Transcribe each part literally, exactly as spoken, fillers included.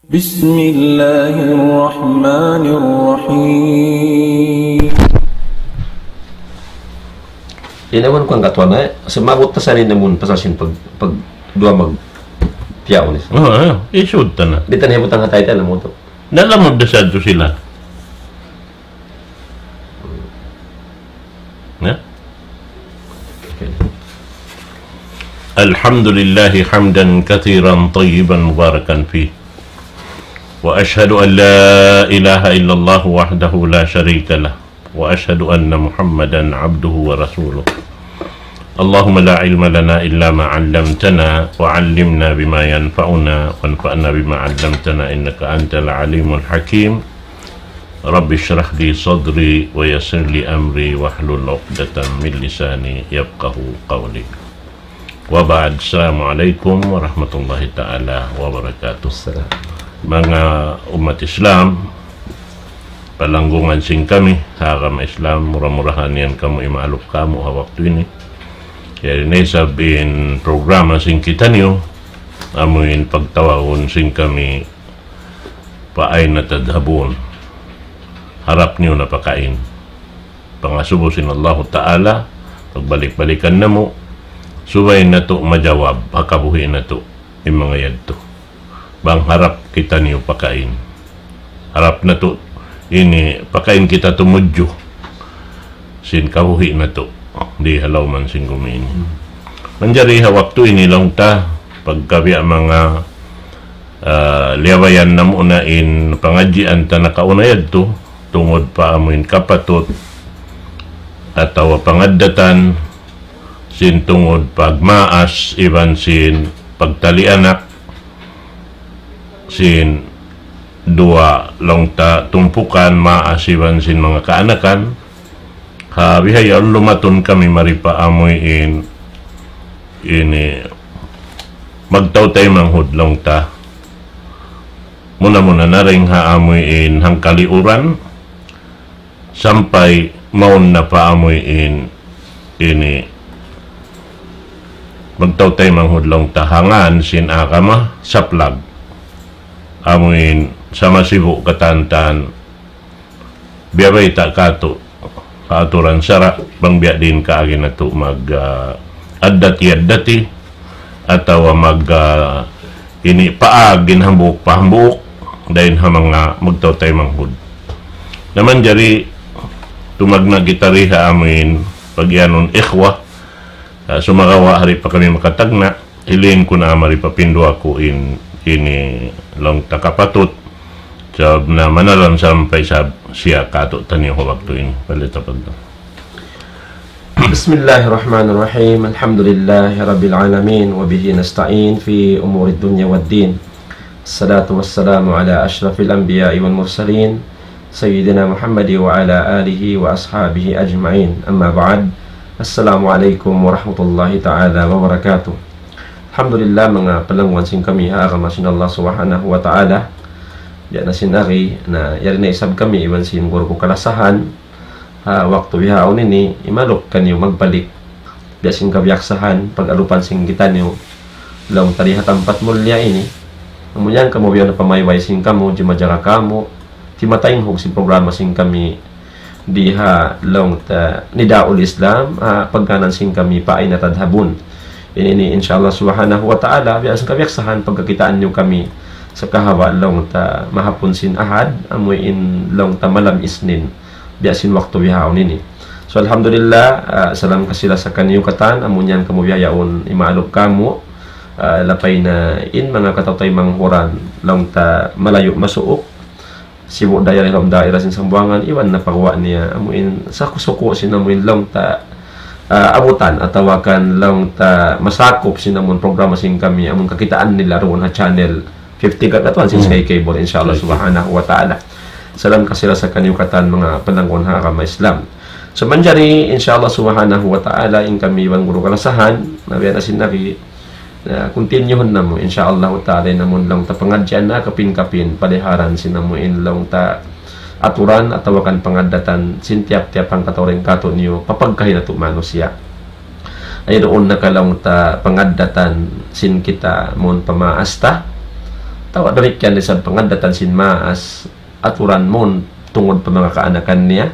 بسم الله الرحمن الرحيم. Ina man kuwan katuan, eh, sumabut ta sa rin namun pasal sin pag, pag duwa mag tiyaun is. Oo, oo. Isud ta na. Di' ta na hibutang hatay ta na mo to. Nalamud da sa tu sila. Na? الحمد لله حمدا كثيرا طيبا مباركا فيه. وأشهد أن لا إله إلا الله وحده لا شريك له. وأشهد أن محمدا عبده ورسوله. اللهم لا علم لنا إلا ما علمتنا وعلمنا بما ينفعنا وانفعنا بما علمتنا إنك أنت العليم الحكيم. رب اشرح لي صدري ويسر لي أمري واحلل عقدة من لساني يفقهوا قولي. وبعد، السلام عليكم ورحمة الله تعالى وبركاته. Salam. Manga ummat Islam, palanggungan sin kami ha agama Islam, mura-murahan yan kamu imaalup kamu ha waktu ini. Yari na isab in programa sin kitaniyu, amu in pagtawagun sin kami, فأين تذهبون. Harap niyu na pa kain. Pangasubu sin Allahu Ta'ala, pagbalik-balikan namu', subay natu' majawab, ha kabuhi' natu', in manga yadtu. Bang harap kitaniyu pa kain. Harap natu' ini pa kain kita tumudju sin kabuhi' natu'. Di' ha lawm sin gumi ini. Manjari ha waktu ini laung ta, pagka biya' manga ah, liyabayan namu' na in pangadjian ta nakauna yadtu, tungud pa amu in kapatut, atawa pangaddatan, sin tungud pagmaas, iban sin pagtali anak, sin duwa laung ta tumpukan, maas iban sin manga kaanakan, ha bihaun lumatun kami mari pa amuin ini magtautaymanghud laung ta. Muna-muna na dayn ha amuin hangkaliuran, sampay mawn na pa amuin ini magtautaymanghud laung ta ha ngan sin agama saplag. Amuin sama sibu' katantan biya' bayta' katu' ha aturan sara', bang biya' diin kaagi natu' mag, ah, addati-addati, atawa mag, ah, ini paag in hambuuk pa hambuuk, dayn ha manga magtautaymanghud. Na manjari tumagna' kita di ha amuin pagiyanun ikhwa, ah, sumagawa' di' pa kami makatagna', hilin ku na mari pa pinduwa ku in, ini laung ta kapatut. Sabab na manalan sampay sab siya katu' taniyu ha waktu ini. Pali tapaddal. بسم الله الرحمن الرحيم. الحمد لله رب العالمين، وبه نستعين في أمور الدنيا والدين. الصلاة والسلام على أشرف الأنبياء والمرسلين، سيدنا محمد وعلى آله وأصحابه أجمعين. أما بعد. السلام عليكم ورحمة الله تعالى وبركاته. Alhamdulillah, manga palangguan sin kami ha agama sin Allah Subhanahu wa Ta'ala. Biya' na sin ari, na yari na isab kami iban sin guru ku kalasahan. Ha waktu bihaun ini, imaluk kaniyu magbalik. Biya' sin kabiyaksahan, pag-alupan sin kitaniyu laung ta di ha tampat mulliya ini. Amu yan kamu biya' na pamaybay sin kamu, jimajaga kamu, timataynghug sin programa sin kami di ha laung ta Nidaul Islam, ha pagngānan sin kami فأين تذهبون. Ini, ini, insya Allah Subhanahu wa Ta'ala, biya' sin kabiyaksahan, pagkakitaan niyu kami sakahawa laung ta mahapun sin Ahad, amuin laung ta malam Isnin, biya' sin waktu bihaun ini. So, alhamdulillah, ah, salam kasi-lasa kaniyu katan, amu yan kamu biya' yaun imaalup kamu, ah, lapay na in manga kataymanghuran, laung ta malayu' masuuk, sibu' daira iban daira sin Sambuwangan, iban na pa guwa' niya, amuin saku-suku sin amuin laung ta, ah, abutan, atawa kan laung ta masakup sin amun programa sin kami, amun kakitaan nila duun ha channel fifty ka katuan sin Hmm. Sky Cable, insya Allah Sky Cable. Subhanahu wa Ta'ala. Salam kasi-lasa kaniyu katan manga palangguan ha agama Islam. So, manjari, insya Allah Subhanahu wa Ta'ala, in kami iban guru kalasahan, na biya' na sin nagi, na continue-hun namu', insya Allah Ta'ala, in amun laung ta pangadjian na kapin-kapin, paliharan sin amuin laung ta aturan atawa kan pangaddatan sin tiyap-tiyap hangkatau dayn kātu'niyu, papagkahi natu' manusiya'. Ay duun na ka laung ta pangaddatan sin kita mawn pa maas ta. Atawa damikkiyan isab pangaddatan sin maas, aturan mawn tungud pa manga kaanakan niya.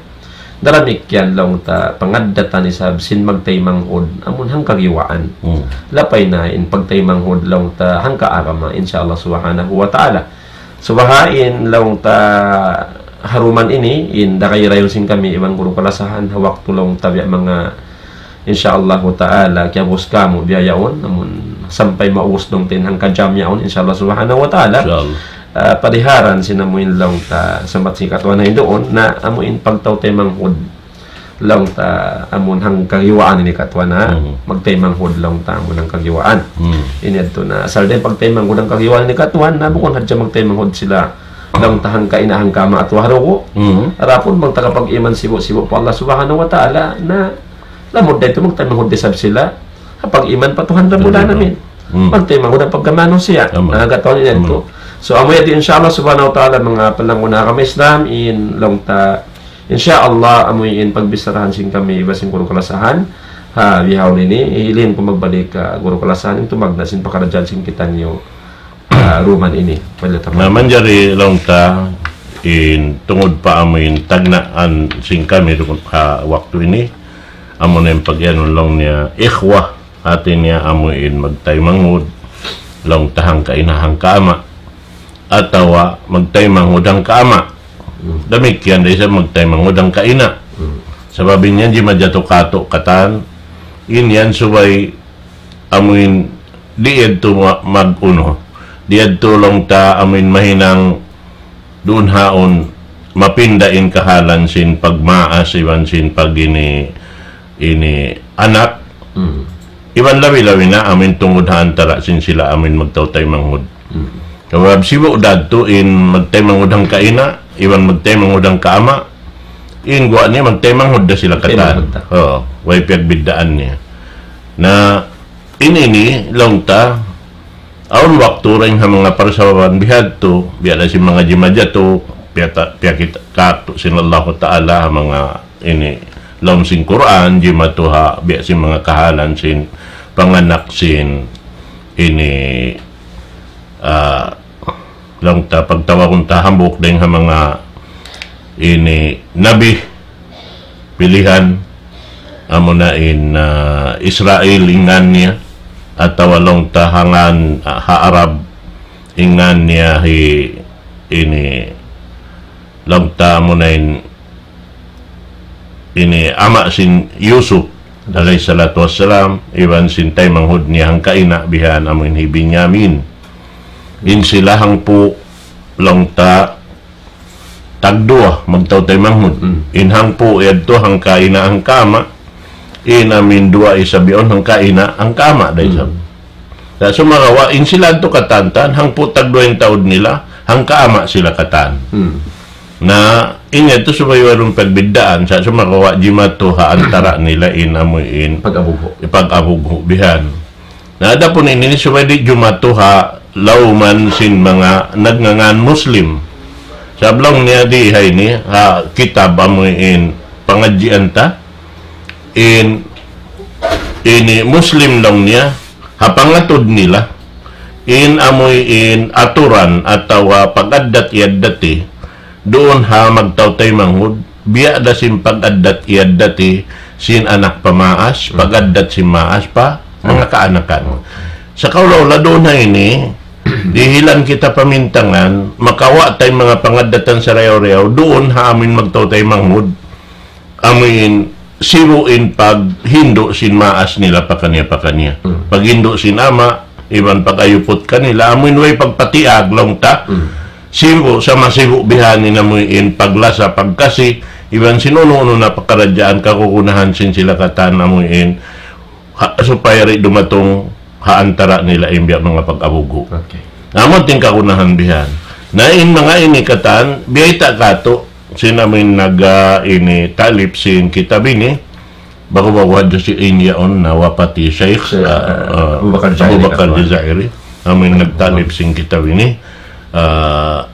Damikkiyan laung ta pangaddatan isab sin magtaymanghud amun hangkagiwaan. Hmm. Lapay na in pagtaymanghud laung ta hangka agama, insya Allah subhanahu wa ta'ala. So baha' in laung ta ha duman ini, in daray-daray sin kami iban guru kalasahan, ha waktu laung ta biya' manga, insya Allah ta'ala, kiyabus kamu biya' yaun, amun sampay maubus laung ta in hangka jam yaun, insya Allah subhanahu wa ta'ala. Insya Allah. Ah, padiharan sin amu in laung ta sambat sin katuan na duun, na amu in pagtaw taymanghud laung ta amun hangkagiwaan ini katuan na, Mhm. magtaymanghud laung ta amun hangkagiwaan. Mhm. Ini adtu na, asal da in pagtaymanghud hangkagiwaan ini katuan na, bukun hadja magtaymanghud sila laung ta hangkaina hangkama' atawa ha dugu'. Mhm. Adapun bang taga pag-iman sibu'-sibu' pa Allah subhanahu wa ta'ala, na lamud da yadtu magtaymanghud isab sila ha pag-iman pa Tuhan Rabbul Betul. Alamin. Hmm. Magtaymanghud ha pagka manusiya'. Tama. Ah, katuan ini Tama. yadtu. So, amu yadtu, insya Allah subhanahu wa ta'ala, manga palangun ha agama Islam, in laung ta, insya Allah, amu in pagbisarahan sin kami iban sin guru kalasahan. Ha, bihaun ini, hiling ku magbalik ha guru kalasahan, in tumagna' sin pakaradjaan sin kitaniyu, ah, ha duman ini. Wala Na, taman. manjari laung ta, in tungud pa amu in tagnaan sin kami tungud ha waktu ini, amu na in pag-iyanun laung niya, ikhwah, hati niya amu in magtaymanghud, laung ta hangkaina hangkama', atawa magtaymanghud hangkama'. Hmm. Damikkiyan da isab magtaymanghud hangkaina. Hmm. Sabab in yan jimatu katu' katan, in yan subay amu in di' yadtu ma-, mag-unu. Di' yadtu laung ta amu in mahinang duun haun mapinda in kahalan sin pagmaas iban sin pag-ini, ini anak. Hmm. Iban labi-labi na amu in tungud ha antara' sin sila amu in magtaw taymanghud. Hmm. Sabab sibu' da yadtu in magtaymanghud hangkaina, iban magtaymanghud hangkama', in guwa' niya magtaymanghud da sila katan. Magtaymanghud da. Oo, way piyagbiddaan niya. Na, in ini, laung ta, awn waktu dayn ha manga parsababan bihadtu, biya' da sin manga jimatu, piyata-, piyakita' katu' sin Allahu Ta'ala, ha manga ini, laung sin Qur'an, jimatu ha, biya' sin manga kahalan sin, panganak sin, ini, ah, laung ta pagtawagun ta hambuuk dayn ha manga ini nabi pilihan, amu na in, ah, Israel in ngan niya, atawa laung ta ha ngan, ah, ha Arab in ngan niya hi ini, laung ta amu na in ini ama' sin Yusuf alayhi salatu wassalam, iban sin taymanghud niya hangkaina bihan amu in hi Binyamin. In sila hangpu' laung ta tagduwa magtaw taymanghud. Hmm. In hangpu' yadtu hangkaina hangkama', in amu in duwa isab yaun hangkaina hangkama' da isab. Hmm. Sa' sumagawa', in sila yadtu katan, hangpu' tagduwa in taud nila, hangkaama' sila katan. Hmm. Na, in yadtu subay wayruun pagbiddaan, sa' sumagawa' jimatu ha antara' nila in amu in Pag-abughu'. Pag-abughu' bihan. Na, adapun ini subay di' jimatu ha lawman sin manga nagngangan Muslim. Sabab laung niya di ha ini, ha kitab amu in pangadjian ta, in ini Muslim laung niya, ha pangatud nila, in amu in aturan atawa pag-addat iyaddati, duun ha magtaw taymanghud, biya' da sin pag-addat iyaddati, sin anak pa maas, Hmm. pag-addat sin maas pa, Hmm. manga kaanakan. Sa' kaula-ula duun ha ini, dihilan kita pamintangan, makawa' ta in manga pangaddatan sarayaw-rayaw, duun ha amu in magtaw taymanghud, amu in sibu' in paghindu' sin maas nila pakaniya-pakaniya. Hmm. Paghindu' sin ama', iban pag-ayuput kanila, amu in way pagpatiag laung ta. Hmm. Sibu', sama sibu' bihan in amu in paglasa, pagkasi, iban sin unu-unu na pakaradjaan kagunahan sin sila katan amu in ha, supaya di' dumatung ha antara' nila in biya' manga pag-abughu'. Okay. Amu in kagunahan bihan. Na in manga ini katan, biyayta' katu', sin amu in nag, ah, ini talip sin kitab ini, bagu-bagu hadja sin yaun nawapat hi Shaykh, Shaykh, ah, ah, ah, Abu Bakar Abu Jazairi, Bakar katuan. Jazairi. Amu in nagtalip sin kitab ini, ah,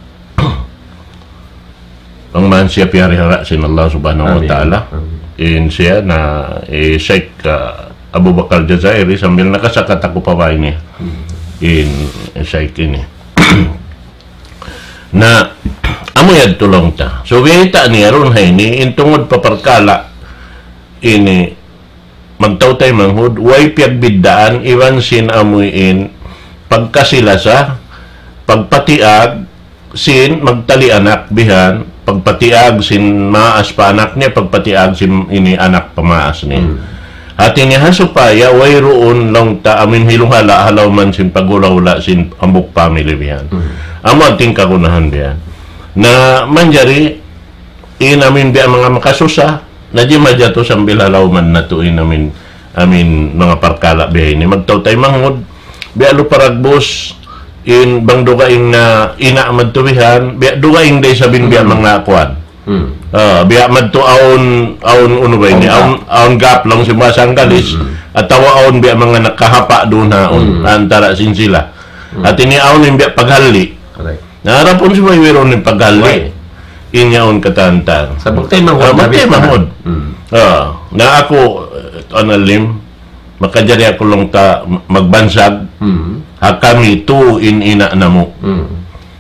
Bang man siya piyarihara sin Allah Subhanahu wa Amin. Ta'ala. Amin. In siya na, eh, Sheikh, ah, Abu Bakar Jazairi, sambil nakasakat aku pa ba ini. Hmm. In Sheikh ini. Na, amu yadtu laung ta. So, biyayta' niya duun ha ini, in tungud pa parkala' ini, magtautay manghud, way piyagbiddaan, iban sin amuin, pagkasilasa, pagpatiag, sin magtali anak bihan, pagpatiag sin maas pa anak niya, pagpatiag sin ini anak pa maas niya. Hmm. Hati niya ha supaya wayruun laung ta amin hilunghala halaw man sin pagula-ula sin hambuuk family bihan. Hmm. Amu in kagunahan bihan. Na manjari in amin biya' manga makasusa, na di' majatu sambil halaw man natu' in amin, amin manga parkala' biya' ini. Magtautay manghud, biya' lu paragbus, in bang dugaing na ina' madtu bihan, biya' dugaing da isab in biya' Hmm. manga kuwan. Hmm. Ah, biya' madtu awn, awn unu ba ini, Awn awn, awn gap laung sin bahasa Anggalis, Hmm. atawa awn biya' manga nakahapa' duun ha awn, Hmm. antara sin sila. Hmm. Hati niya awn in biya' paghalli'. Correct. Na, adapun subay wayruun in paghalli'. Way. In yaun katan-katan. Sa' magtaymangud Ah, na magtaymangud. Hmm. Ah, na aku, eh, tuan alim, makajari aku laung ta magbansag, Hmm. ha kami tu in ina' namu'. Hmm.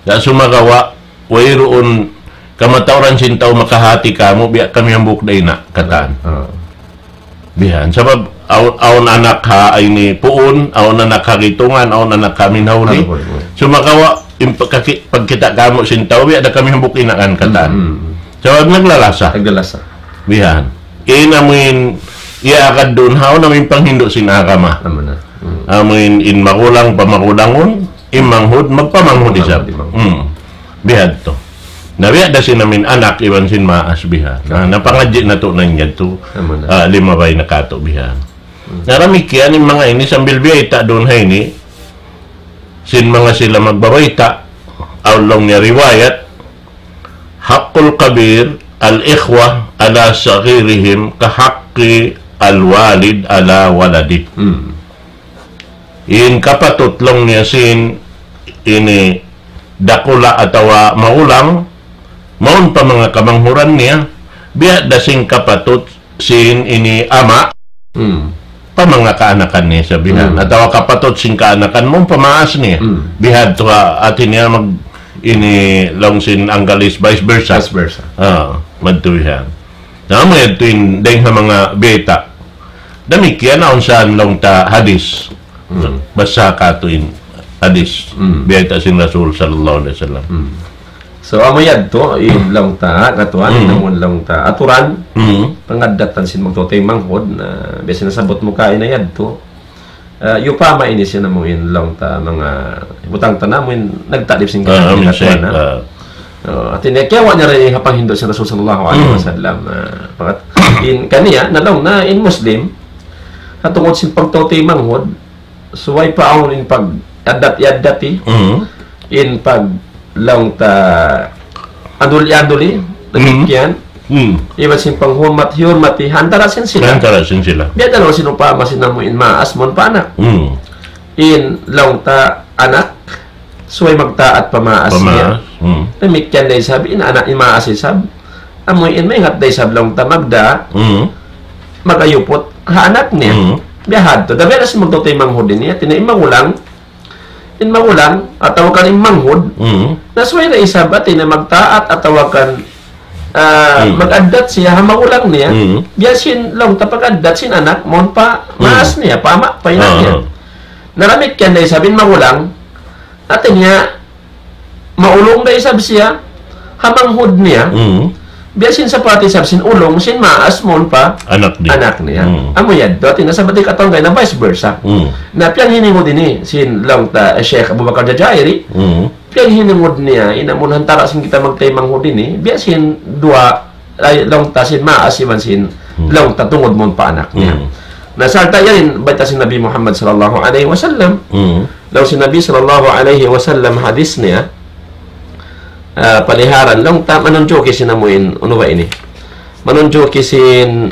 Na sumagawa', wayruun kamatauran sin tau makahati kamu', biya' kami hambuuk da ina', katan. Ah. Bihan. Sabab, awn, awn anak ha ini puun, awn anak ha gitungan, awn anak ha minhawli. Ano po, ano po? Sumagawa', in pagkaki-, pagkita' kamu' sin tau, biya' da kami hambuuk ina' kan katan. Mm, mm, mm. Sabab naglalasa. Naglalasa. Bihan. In amuin, iya agad duun, hawnu in panghindu' sin agama. Amu na. Mm. Amuin, in magulang, pamagulangun, in manghud, magpamanghud isab. Magpamanghud, imam. Mm. Bihadtu. Na biya' da sin amin anak iban sin maas biha'. Na, napangadji' natu' na in yadtu, Amu na. ah, limabay na katu' biha'. Hmm. Na damikkiyan in manga ini sambil biyayta' duun ha ini, sin manga sila magbabayta', awn laung niya riwayat, حق الكبير الإخوة على صغيرهم كحق الوالد على ولده. Hmm. In kapatut laung niya sin ini dakula' atawa magulang, mawn pa manga kamanghuran niya, biya' da sin kapatut sin ini ama', Hmm. pa manga kaanakan niya sabihan. Hmm. Atawa kapatut sin kaanakan mawn pa maas niya. Hmm. Bihadtu ha, hati niya mag, ini laung sin Anggalis vice versa. Vice versa. Ah, madtu bihan. Na, amu yadtu in dayng ha manga biyayta'. Damikkiyan awn sa laung ta hadis. Hmm. Basa katu' in hadis. Hmm. Biyayta' sin Rasul sallallahu alayhi wasallam. Hmm. So, amu yadtu, in laung ta, katuan, Hmm. namun laung ta, aturan, Hmm. pangaddatan sin magtautay manghud, na biya' sin nasabbut mu kaina yadtu. Ah, yupama ini sin amu in laung ta manga butang ta na amu in nagtalib sin Ah, amin katuan, Sheikh, na. ah. Oh, hati niya, kiyawa' niya rin ha panghindu' sin Rasul sallallahu alayhi Hmm. wasallam. Ah, pakat, in kaniya, na laung na in Muslim, ha tungud sin pagtautay manghud, subay pa awn in pag-addat-addat, eh. Hmm. In pag laung ta anduli-anduli, Hmm. damikkiyan. Hmm. Iban sin panghurmat, hiyurmati, ha antara sin sila. Ha antara sin sila. Biya' da laung sin upama sin amu in maas mawn pa anak. Hmm. In laung ta anak, subay magtaat pa maas niya. Pa maas. Hmm. Damikkiyan da isab, in anak, in maas isab. Amu in maingat da isab laung ta magda, Hmm. magayuput, ha anak niya. Hmm. Biya' hadtu. Dabi na sin magtautay manghud ini, hati niya in magulang, in magulang, atawa kan in manghud, Mm. na subay da isab hati niya magtaat, atawa kan, ah, Mm. mag-addat siya ha magulang niya. Mm. Biya' sin laung ta pag-addat sin anak, mawn pa Mm. maas niya, pa ama', pa ina' Ah, niya. ah. Na damikkiyan da isab in magulang, hati niya, maulung da isab siya, ha manghud niya, Mm. biya' sin sapati isab sin ulung, sin maas mawn pa Anak niya. anak niya. Mm. Amu yadtu, hati niya, sabab di' katunggay na vice versa. Mm. Na piyaghiningud ini, sin laung ta, eh, Sheikh Abu Bakar Jazairi, Mm. piyaghiningud niya, in amun ha antara sin kita magtaymanghud ini, biya' sin duwa, ay, laung ta sin maas iban sin Hmm. laung ta tungud mawn pa anak niya. Hmm. Na sarta' yan, bayta' sin Nabi Muhammad sallallahu alayhi wasallam. Hmm. Laung sin Nabi sallallahu alayhi wasallam hadis niya, ah, paliharan laung ta manunjuki sin amu in, unu ba ini? Manunjuki sin,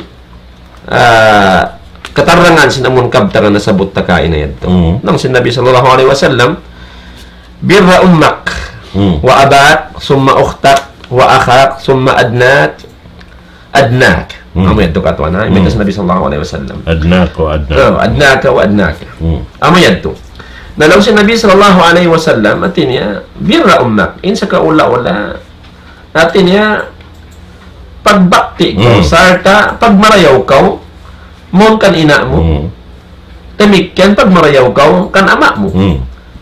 ah, katarangan sin amun kabtangan nasabbut ta kaina yadtu. Hmm. Laung sin Nabi sallallahu alayhi wasallam, بر أمك Hmm. وأباك ثم أختك وأخاك ثم أدناك أدناك. Hmm. Amu yadtu katuan, ha? Imintas Hmm. Nabi sallallahu alayhi wasallam. أدناك وأدناك. Oh, أدناك وأدناك. Hmm. Amu yadtu. Na laung sin Nabi sallallahu alayhi wasallam, hāti niya, "Birra ummak." In sakaula-ula, hāti niya, pagbakti kaw, Hmm. sarta' pagmarayaw kaw, mawn kan ina' mu. Hmm. Damikkiyan pagmarayaw kaw, kan ama' mu. Hmm.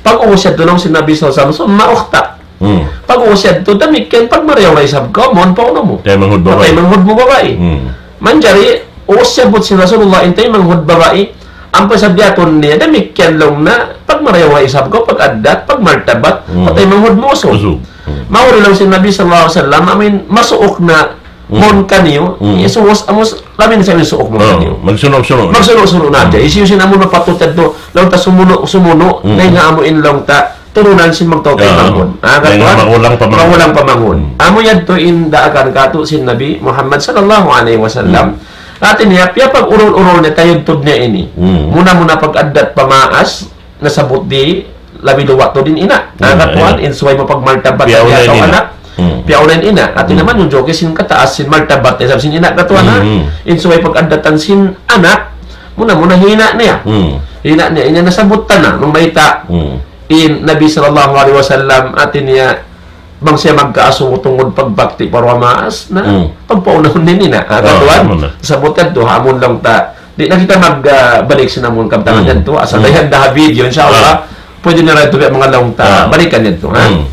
Pag-ubus yadtu laung sin Nabi sallallahu alayhi wasallam, "Summa ukhtak." Hmm. Pag-ubus yadtu, damikkiyan pagmarayaw na isab kaw, mawn pa unu mu. Taymanghud babai. Taymanghud mu babai. Hmm. Manjari, ubus siyabbut sin Rasulullah in taymanghud babai, ampa sa biyatun niya, damikkiyan laung na, pagmarayaw na isab kaw, pag-addat, pagmartabat, Hmm. pa taymanghud mu usug. Usug. Hmm. Mahuli laung sin Nabi sallallahu alayhi wasallam, amuin masuuk na Hmm. mawn kaniyu, Hmm. isus, amus, labi na sa in suuk mawn Oh, kaniyu. Magsunu'-sunu'. Magsunu'-sunu' na Hmm. hadja. Hisiyu-siyu in amu na patut yadtu, laung ta sumunu'-sunu', Hmm. dayn ha amuin laung ta, turunan sin magtau Ah, taymanghud. Ah, dayn ha katuan, magulang pamanghud. Magulang pamanghud. Hmm. Amu yadtu in daakan katu' sin Nabi Muhammad sallallahu alayhi wasallam. Hmm. Hāti niya, piyapag-urul-urul niya tayudtud niya ini. Hmm. Muna-muna pag-addat pa maas, nasabbut di labi luwa' tuud in ina'. Hmm, Ah, katuan, ina'. In subay mapagmartabat Piyauna niya in atawa ina'. Anak. Hmm. Piyauna in ina'. Hāti Hmm. naman, in jukis sin kataas, sin martabat, isab sin ina', katuan, ha? Hmm, hmm. In subay pag-addatan sin anak, muna-muna hina' niya. Hmm. Hina' niya, in nasabbut ta na, nung mayta'. Hmm. In Nabi sallallahu alayhi wasallam, hāti niya, bang siya magkaasubu tungud pagbakti pa duwa maas, na Hmm. pagpaunahun niya in ina'. Ah, Ah, katuan, amu na. Sabbut yadtu, ha amun laung ta. Di' na kita mag, ah, balik sin amun kabtangan Hmm. yadtu. Asal Hmm. dayan da ha video, insya Allah. Ah. Pwede na ra yadtu biya' manga laung ta. Ah. Balikan yadtu, ha? Hmm.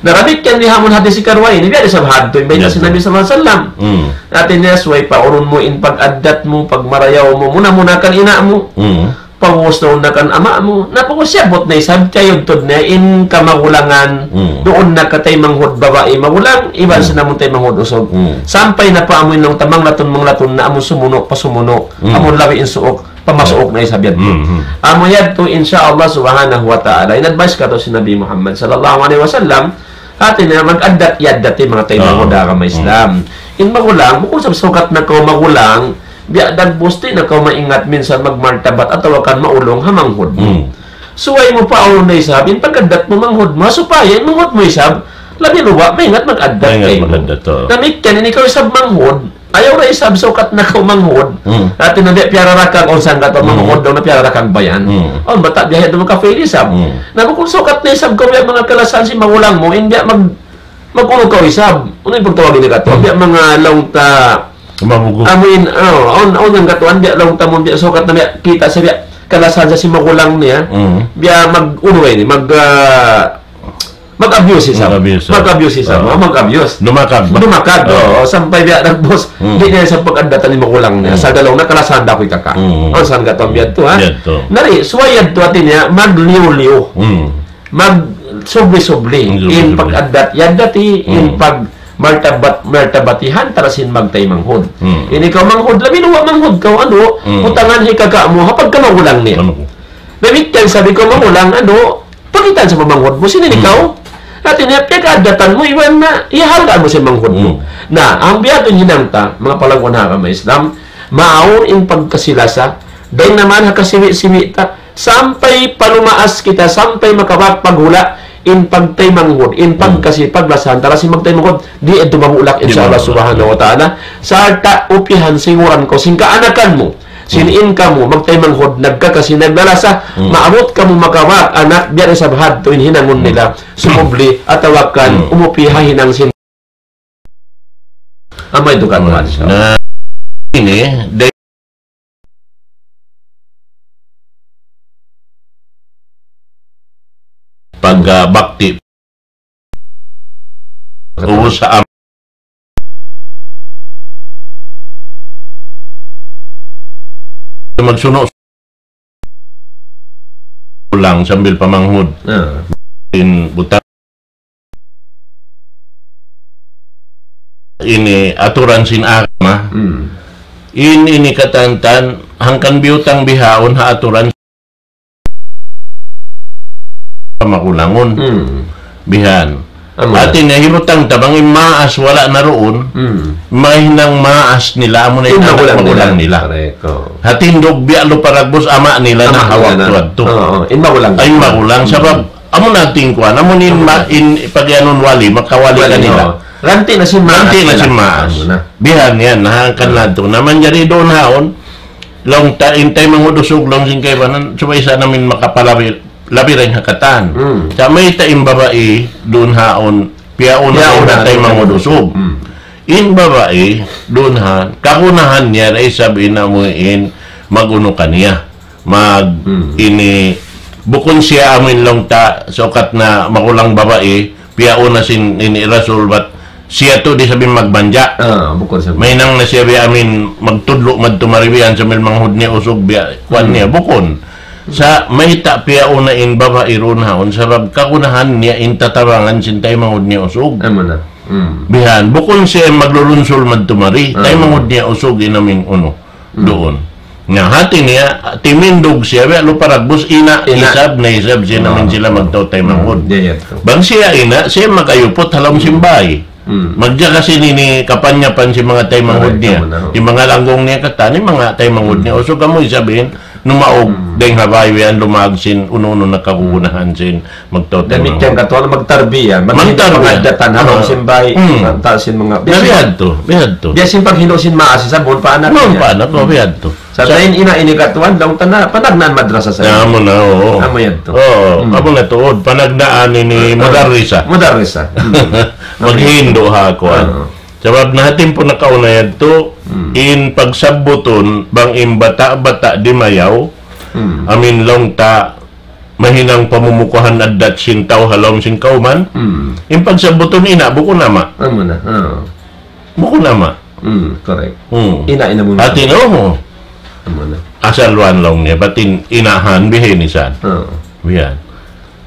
Na damikkiyan di ha amun hadis hikaruwa ini, biya' da isab hadtu, in bayta' sin Yadtu. Nabi sallallahu alayhi wasallam. Hmm. Hāti niya, subay paurun mu in pag-addat mu, pagmarayaw mu, muna-muna kan ina' mu. Hmm. Pag-ubus na kan ama' mu, na pag-ubus siyabbut na isab, tiyudtud niya in kamagulangan, Hmm. duun na ka taymanghud babai magulang, iban Hmm. sin amun taymanghud usug. Hmm. Sampay na pa amu in laung ta manglatun-manglatun na amun sumunu' pa sumunu', Hmm. amun labi in suuk, pa masuuk na isab yadtu. Hmm, hmm. Amu yadtu, insya Allah subhanahu wa ta'ala, in advice katu' sin Nabi Muhammad sallallahu alayhi wasallam, hāti niya mag-addat-addat in manga taymanghud Ah. ha agama Hmm. Islam. In magulang, bukun sa sukat na kaw magulang, biya' dagbus di' na kaw maingat minsan magmartabat atawa kan maulung ha manghud mu. Hmm. Subay mu paurun na isab, in pag-addat mu manghud mu, supaya in manghud mu isab, labi luwa', maingat mag-addat Maingat kaymu. Mag-addat, oo. Damikkiyan, in ikaw isab manghud, ayaw na isab sukat na kaw manghud. Hmm. Hāti niya biya' piyararakag, unsan katu' Hmm. manghud, daw na piyararakag bayan. Hmm. Awn bata' biya' yadtu makafail isab. Hmm. Na bukun sukat na isab kaw biya' manga kalasahan sin magulang mu, in biya' mag-, mag-unu kaw isab. Unu in pagtawag ini katu'? Hmm. Biya' manga laung ta Mabugu. Amuin, oh, awn, awn hangkatuan biya' laung ta amun biya' sukat na biya' kita' sa biya' kalasahan sa sin magulang niya. Mm. Biya' mag-unu ini, mag, ah, mag-abuse isab. Mag-abuse, oh. Mag-abuse isab, Oh. oh, mag-abuse. Dumakag ba? Dumakag, Oh. oh, sampay biya' dagbus. Mm. Di' niya isab pag-addatan in magulang niya. Mm. Sa' laung na kalasahan da aku kaka'. Mm. Awn sa hangkatuan biya' yadtu, ha? Biya' yadtu. Nari, subay yadtu hāti niya, magliyu-liyu. Mm. Magsubli-subli. Magsubli-subli. In pag-addat-addati, in Hmm. pagmartabat-martabati ha antara sin magtaymanghud. Hmm. In ikaw manghud, labi luwa' manghud kaw, andu', Hmm. butangan hi kaka' mu, ha pagkamagulang niya. Anu? Damikkiyan isab ikaw magulang, andu', pakitaan sa pagmanghud mu, sin in Hmm. ikaw. Hāti niya, piyag-addatan mu, iban na, iyahalgaan mu sin manghud mu. Hmm. Na, amu biya' yadtu in hinang ta, manga palangguan ha agama Islam, maawn in pagkasi-lasa, dayn naman ha kasiwi'-siwi' ta, sampay pa lumaas kita, sampay makabak paghula', in pagtaymanghud, in Hmm. pagkasi-, paglasa antara sin magtaymanghud, di' yadtu mabulak, Di' insya Allah mabulak. Subhanahu wa Ta'ala. Sarta' upihan siguran kaw sin kaanakan mu, sin Hmm. in kamu, magtaymanghud, nagkakasi, naglalasa, Hmm. maabut kamu makabak anak, biya' na isab hadtu in hinangun Hmm. nila, sumubli, atawa kan, Hmm. umupi ha hinang sin Amu yadtu katuan, insya Allah. Na ini, day-, pag, ah, bakti. Ubus sa am-, magsunu' ulang sambil pamanghud. Ah. In butang ini aturan sin agama. Hmm. In ini katantan, hangkan biyutang bihaun ha aturan magulangun. Hmm. Bihan. Amu na. Hāti niya hibutang ta bang in maas wala' na duun, Hmm. mahinang maas nila, amu na in In anak magulang magulang nila. nila. Correct. Oh. Ha tindug biya' lupa dagbus ama' nila na Ama' hawak nila na. tuwad tu. Oo, in magulang. Ay, magulang. Hmm. Sabab, amu na tingkuan, amu in Amu ma-, na. in pagiyanun wali, makawali Wali, kanila. oo. Ranti na sin maas Ranti na nila. sin maas. Amu na. Bihan yan, ha, kan Hmm. natu. Na manjari duun haun, laung ta, in taymanghud usug laung sin kaibanan, subay sa namin makapalabi, labi dayn ha katan. Hmm. Sa' mayta' in babai duun haun, piyauna Piyauna na in taymanghud usug. Hmm. In babai duun ha, kagunahan niya da isab in amuin mag-unu kaniya. Mag Hmm. ini, bukun siya amuin laung ta, sukat na magulang babai, piyauna sin ini Rasul, bat siya tuud isab in magbanja'. Ah, bukun siya. Mahinang na siya biya' amuin magtudlu' madtu mari biya' yan sambil manghud niya usug biya' kuwan Hmm. niya. Bukun. Sa' mayta' piyauna in babai duun haun, sabab kagunahan niya in tatabangan sin taymanghud niya usug. Amu na. Hmm. Bihan, bukun siya maglulunsul madtu mari, Ah. taymanghud niya usug in amuin unu. Hmm. Duun. Na hati niya, timindug siya, biya' lupa dagbus, ina', Ina'. isab, na isab, siya na amuin Ah. sila magtau taymanghud. Hmm. Di' yan. Bang siya ina', siya mag-ayuput ha lawm sin bay. Hmm. Magjaga sin ini kapanyapan sin manga taymanghud Correct, niya. Amu na. Sin manga langgung niya katan, in manga taymanghud Hmm. niya. Usug amu isab in, numaug, Hmm. dayn ha bay, biya' yan lumag sin, unu-unu na kagunahan sin, magtau taymanghud. Damikkiyan katu', magtarbiya, maghindu' Magtarbiya. pangandatan ha lawm Ah. sin bay, Hmm. ha lawm sin manga Na biya' sin, bihadtu, bihadtu. biya' sin paghindu' sin maas, isab, mawn pa anak Mawn niya. pa anak, oh, Hmm. bihadtu. Sa' Sa' dayn ina ini katuan, laung ta na, panagnaan madrasa sa. Ya, amu na, oo. Amu yadtu. Oo, Hmm. amu na tuud, panagnaan ini Ah, ah. mudarrisa. Mudarrisa. Hmm. Maghindu' ha kuan. Ah. Sabab na ha timpu nakauna yadtu, Hmm. in pagsabbutun, bang in bata'-bata' dimayaw, Hmm. amuin laung ta, mahinang pamumukuhan addat sin tau ha lawm sin kawman. Hmm. In pagsabbutun ina', bukun ama'. Amu na, ah. Bukun ama'. Hmm, correct. Hmm. Ina', ina' muna. Hati na, oh. Amu na. Asal wan laung niya, bat in inahan, bihin isan. Ah. Bihan.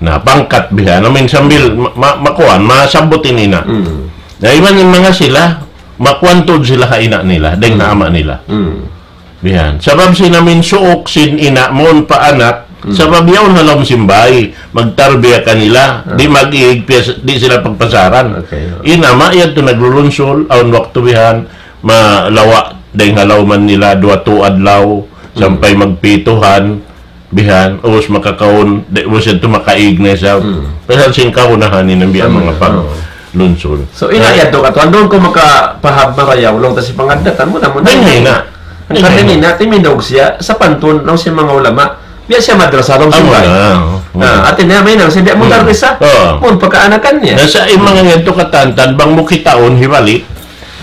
Na, pangkat bihan. Amuin sambil ma-, ma-, makuan, masabbut in ina'. Hmm. Na, iban in manga sila, makuan tuud sila ha ina' nila, dayn ha Hmm. ama' nila. Hmm. Bihan. Sabab sin amuin suuk sin ina' mawn pa anak, Hmm. sabab yaun ha lawm sin bay, magtarbiya kanila, Ah. di' mag-iig, piyas-, di' sila pagpasaran. Okay, oh. In ama' yadtu naglulunsul, awn waktu bihan, malawa' dayn ha lawman nila, duwa tu adlaw, Hmm. sampay magpituhan, bihan, ubus makakaun, di', ubus yadtu makaig na isab. Hmm. Pasal sin kagunahan in biya' Amu manga na, pag- oh. lunsul. So, ina Ha? yadtu katu', andun ku makapaham marayaw, laung ta sin pangaddatan mu, namu na. Dayn ha ina. Hangkan dayn ha ina, timindug siya, sapantun, laung sin manga ulama, biya' siya madrasa, laung sin Amu bay. na, oh. Ah, hati niya, mahinang siya, biya' Hmm. mudarrisa. Oh. Mawn pa kaanakan niya. Na sa' in manga yadtu katantan, bang mu kitaun, hibalik,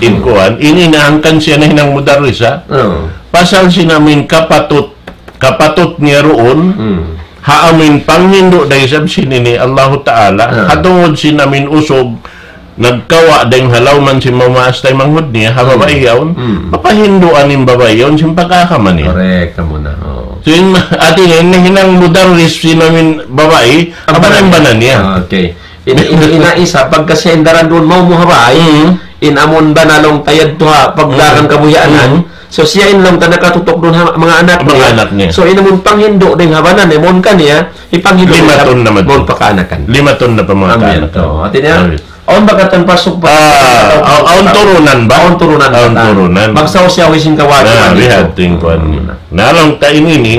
in Hmm. kuan, in ina hangkan siya nahinang mudarrisa. Oh. Pasal sin amuin kapatut kapatut niya duun, Hmm. ha amuin panghindu' da isab sin ini Allahu Ta'ala, Ah. ha tungud sin amuin usug, nagkawa' dayn ha lawman sin mamaas taymanghud niya, ha Hmm. babai yaun, Hmm. papahinduan in babai yaun sin pag-agama niya. Correct, amu na, oh. So, in, hati niya, in nahinang mudarris sin amuin babai, Ang apa na in bana niya? Ah, okay. In, in, in ina isab, pagka siya in daran duun mawn mu ha bay, Mm. in amun bana laung ta yadtu ha, pagdaran Mm. kabuhianan. Mm. So siya in laung ta nakatutuk duun ha manga anak Manga niya. anak niya. So in amun panghindu' dayn ha bana niya, mawn kaniya, hipanghindu' Lima niya, ton na mawn mawn pa kaanakan. Lima ton na pa manga Amin. kaanakan. To. Hati niya, Amin. awn ba katan pasuk pa Ah, aw-, awn turunan ba? Awn turunan Awn katan. turunan. Magsaw siya wisin kawajiban Na, nito. biya' ha yan in kuwan. Mm. Na laung ta ini ni,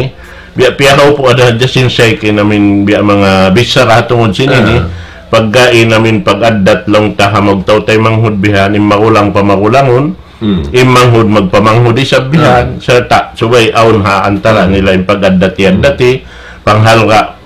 biya' piyahaw pu ada hadja sin shaykh in amin biya' manga bichara tungud sin ini. Ah. Pagkahi in amin pag-addat laung ta ha magtaw-taymanghud bihan, in magulang pamagulangun, Hmm. in manghud magpamanghud isab bihan, Hmm. sarta' subay awn ha antara Hmm. nila in pag-addat-addat, Hmm. panghalga',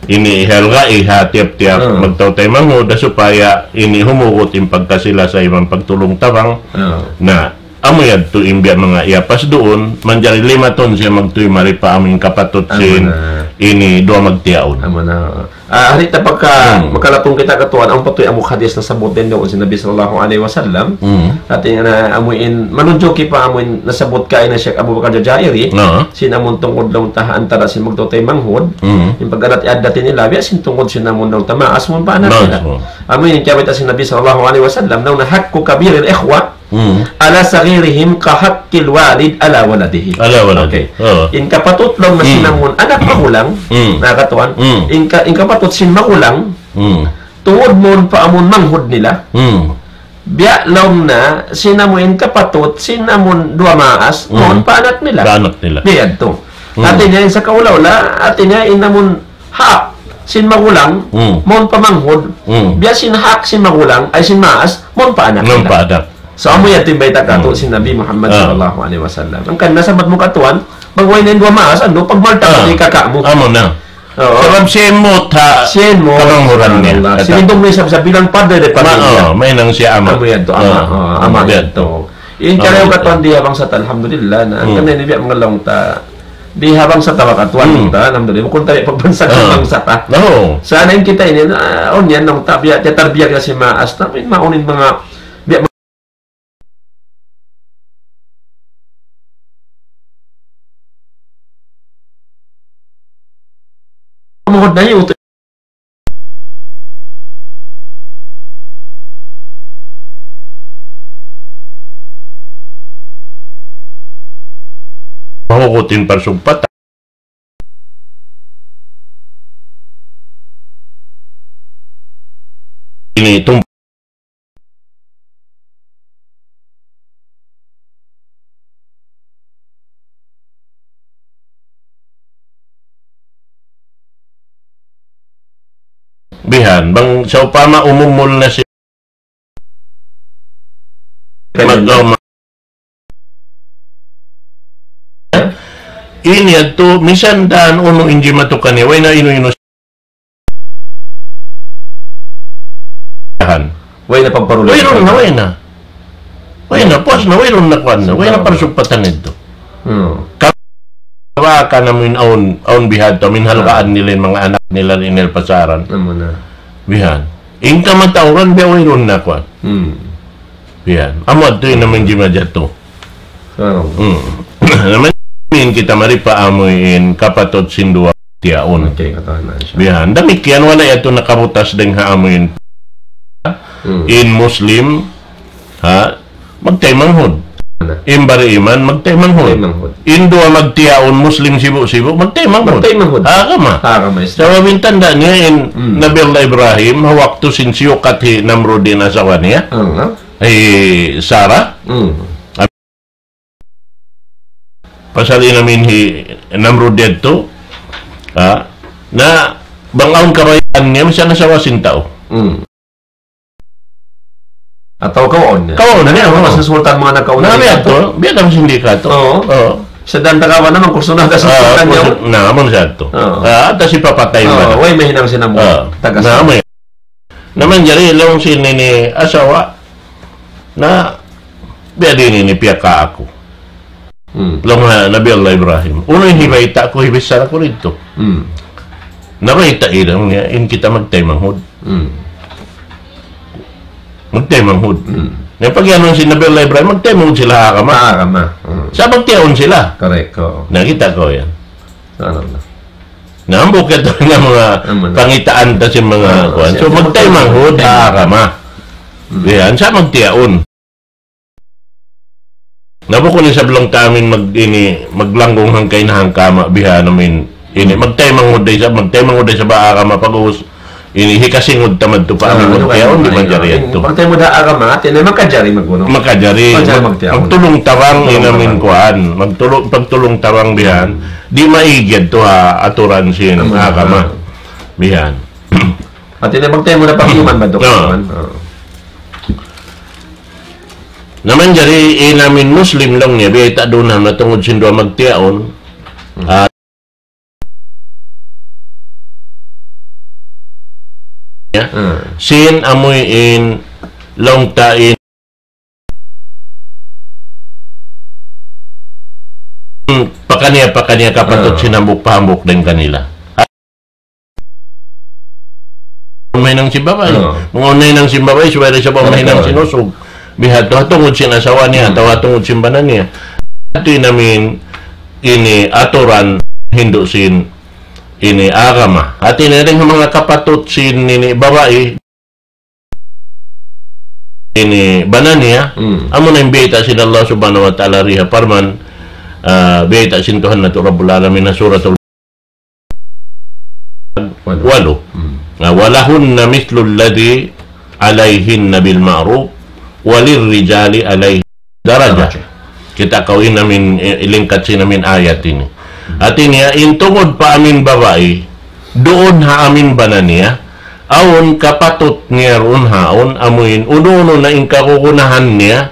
ini ihalga' ha tiyap-tiyap Hmm. magtaw-taymanghud, da supaya ini humugut in pagkasi-lasa iban pagtulung-tabang. Hmm. Na, amu yadtu in biya' manga iyapas duun, manjari lima ton siya magtuy mari pa amu in kapatut Amu sin na. ini duwa magtiyaun. Amu na. Ah, hari ta pagka Hmm. makalapung kita katuan, amu pa tuy amu hadis nasabbut dayn duun sin Nabi sallallahu alayhi wasallam. Hmm. Hati niya amu in, manunjuki pa amu in nasabbut kaina Shaykh Abu Bakar Jazairi, Na. sin amun tungud laung ta ha antara sin magtaw-taymanghud, Hmm. in pag-addat-addat nila, biya' sin tungud sin amun laung ta maas mawn pa anak Maas nila. mawn. Amu in kiyawita sin Nabi sallallahu alayhi wasallam, laung niya حق كبير الإخوة Hmm. على صغيرهم كحق الوالد على ولده. Ala walad. Okay. Oo. In kapatut laung na Hmm. sin amun anak magulang, Hmm. na katuan, Hmm. in ka-, in kapatut sin magulang, Hmm. tungud mawn pa amun manghud nila. Hmm. Biya' laung na sin amun in kapatut, sin amun duwa maas, Hmm. mawn pa anak nila. Pa anak nila. Biya' yadtu. Hmm. Hati niya in sa kaula-ula, hati niya in amun hak sin magulang, Hmm. mawn pa manghud. Hmm. Biya' sin hak sin magulang, ay sin maas, mawn pa anak Mawn nila. pa anak. So, amu yadtu in bayta' katu' Hmm. sin Nabi Muhammad Ah. sallallahu alayhi wasallam. Hangkan nasabbut mu katuan, bang way na in duwa maas, anu, pagmalta Ah. di kaka' mu. Amu na. Oo. Sabab siya in muta, siya in muta, kamanghuran niya. Subhanallah. Kata- Siya in tumuli sa, sa bilang padre de Ma-, pamilya. Oo, mahinang siya ama. Amu yan to, ama. Oo, oo, ama ama yan yan to. To. In karayaw katan di ha bangsa ta, alhamdulillah, na, hmm, kanila biya' manga laung ta, di ha bangsa ta, wakatuan, hmm, ta, alhamdulillah. Bukun ta, pagbansa ta, oo, bangsa ta. Oo. Sana in kita ini, na, on yan, laung ta, biya', tiyatarbiya kasi maas, na, in maunin manga, biya', mahod na yun, mahugutin parsugpatan. Ini tum- Bihan, bang sawpama umumul na siya. Mag-, ini yadtu, misan dan unu in jimatu kaniya, way na inu-inu. Way na pagparulay. Wayruun na, way na. Way na, puas na, wayruun na kuwan na. Way na parsugpatan yadtu. Hmm. Ka-, wa ka na amuin awn, awn bihadtu, amuin halgaan nila in manga anak nila in El Pasaran. Amu na. Bihan. In kamatauran, biya' wayruun na kuwan. Hmm. Bihan. Amu yadtu in amuin jimajatu. Subhanallah. Hmm. Na amuin kita mari pa amuin kapatut sin duwa tiyaun. Okay, katahan na, insya Allah. Bihan. Damikkiyan wala' yadtu nakabutas dayng ha amuin. Hmm. In Muslim, ha, magtaymanghud. Na. In bariman, magtaymanghud. Taymanghud. In duwa magtiyaun, Muslim sibu'-sibu', magtaymanghud. Magtaymanghud. Ha agama. Ha agama Islam. Sabab in tanda' niya in, hmm, Nabi Allah Ibrahim, ha waktu sin siyukat hi Namrud in asawa niya. Ah. Hi Sarah. Hmm. Pasal in amuin hi Namrud yadtu, ha? Na bang awn kabayaan niya, misan asawa sin tau. Hmm. Atawa kawaun niya. Kawaun niya, oo. Masa sultan manga nakauna niya yadtu, biya' da sin di katu'. Oo. Oo. Sadang tagawa naman, kurso na ka sa sultan niya. Na, amun sa yadtu. Oo. Ah, atas ipapatay man. Oo, way mahinang sin amu. Oo. Tagas. Na, amun. Na manjari laung sin ini asawa, na biya' diin ini piyaka aku. Hmm. Laung ha Nabi Allah Ibrahim. Unu in hibayta' ku, hibichara ku didtu. Hmm. Nabayta' laung niya, in kita magtaymanghud. Hmm. Magtaymanghud. Hmm. Na pag-iyanun sin Nabi Allah Ibrahim, magtaymanghud sila ha agama. Ha agama. Hmm. Sa' magtiyaun sila. Correct, oo. Nakita' ku yan. Subhanallah. Na hambuuk yadtu in manga, amu na, pangitaan ta sin manga, ah, kuwan. So, siya magtaymanghud ha agama. Hmm. Yan, sa' magtiyaun. Na bukun isab laung ta amuin mag-, ini, maglanggung hangka-ina hangka-ama bihan amuin ini. Hmm. Magtaymanghud da isab, magtaymanghud da isab ha agama pag-ubus. Ini hikasingud ta madtu pa amuin, ah, magtiyaun, di' manjari yadtu. Pagtaymanghud ha agama, hati niya makajari mag-unu. Makajari. Makajari mag-, magtiyaun. Magtulung-tabang in amuin kuwan. Magtulung-, pagtulung-tabang bihan. Hmm. Di' maig yadtu ha aturan sin agama. Bihan. Hati niya magtaymanghud ha pag-iman ba, Dok? Oo. Oo. Na manjari in amuin Muslim laung niya, biyayta' duun na tungud sin duwa magtiyaun. Hmm. Ah, ya. Hmm. Sin amuin laung ta in pakaniya-pakaniya kapatut sin hambuuk pa hambuuk dayn kanila. Mahinang sin babai. Oo. Bang awn nahinang sin babai, subay da isab mahinang sin usug. Bihadtu ha tungud sin asawa niya, atawa ha tungud sin bana niya. Hati niya amuin ini aturan hindu' sin ini agama. Hati niya dayn ha manga kapatut sin ini babai, ini bana niya, hmm, amu na in biyayta' sin Allah Subhanahu wa Ta'ala di ha parman, ah, biyayta' sin Tuhan natu' Rabbul Alamin ha Suratul walu. Hmm. Na, ولهن مثل الذي عليهن بالمعروف وللرجال عليهن درجة. Kita' kaw in amuin, i-, ilingkat sin amuin ayat ini. Hati niya, in tungud pa amuin babai, duun ha amuin bana niya, awn kapatut niya duun ha awn amuin, unu-unu na in kagunahan niya,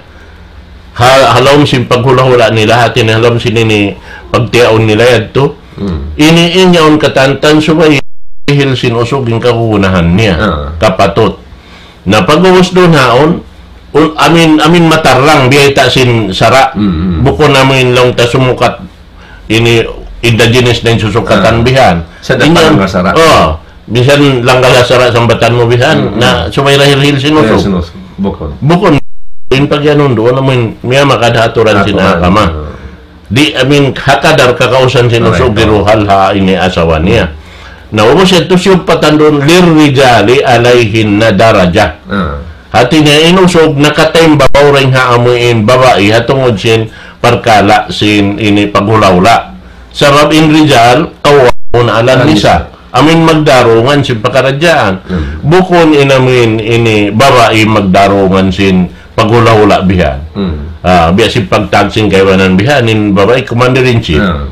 ha, ha lawm sin paghula'-hula' nila, hati niya ha lawm sin ini pagtiyaun nila yadtu, Hmm. Ini in yaun katantan subay hil sin usug in kagunahan niya. Ah. Kapatut. Na pag-ubus duun haun, un-, amin, amin matarrang biyayta' sin sara'. Hmm, hmm. Bukun amin laung ta sumukat ini indigenous na in susukatan Ah. bihan. Sa' In dapat yan, nga sara'. Oh, bisan langgal ha sara' sambatan mu bihan, Hmm, hmm. na subay ra hilhil sin Kaya usug. sin usug. Bukun. Bukun. In pagyanun duun, amin, miya makadhaturan sin Aturan. agama. Ah. Di' amin hakadar kakausan sin usug Correct. giruhal ha ini asawa niya. Na ubus yadtu siyumpatan duun, للرجال عليهن درجة. Ah. Hati niya in usug nakatimbabaw dayn ha amuin babai ha tungud sin parkala' sin ini paghula'-hula'. Sabab in rijal qawwamuna 'alan Alan nisa. nisa. Amin magdarungan sin pakaradjaan. Hmm. Bukun in amin ini babai magdarungan sin paghula'-hula' bihan. Hmm. Ah, biya' sin pagtag sin kaibanan bihan, in babai commander in chief. Ah.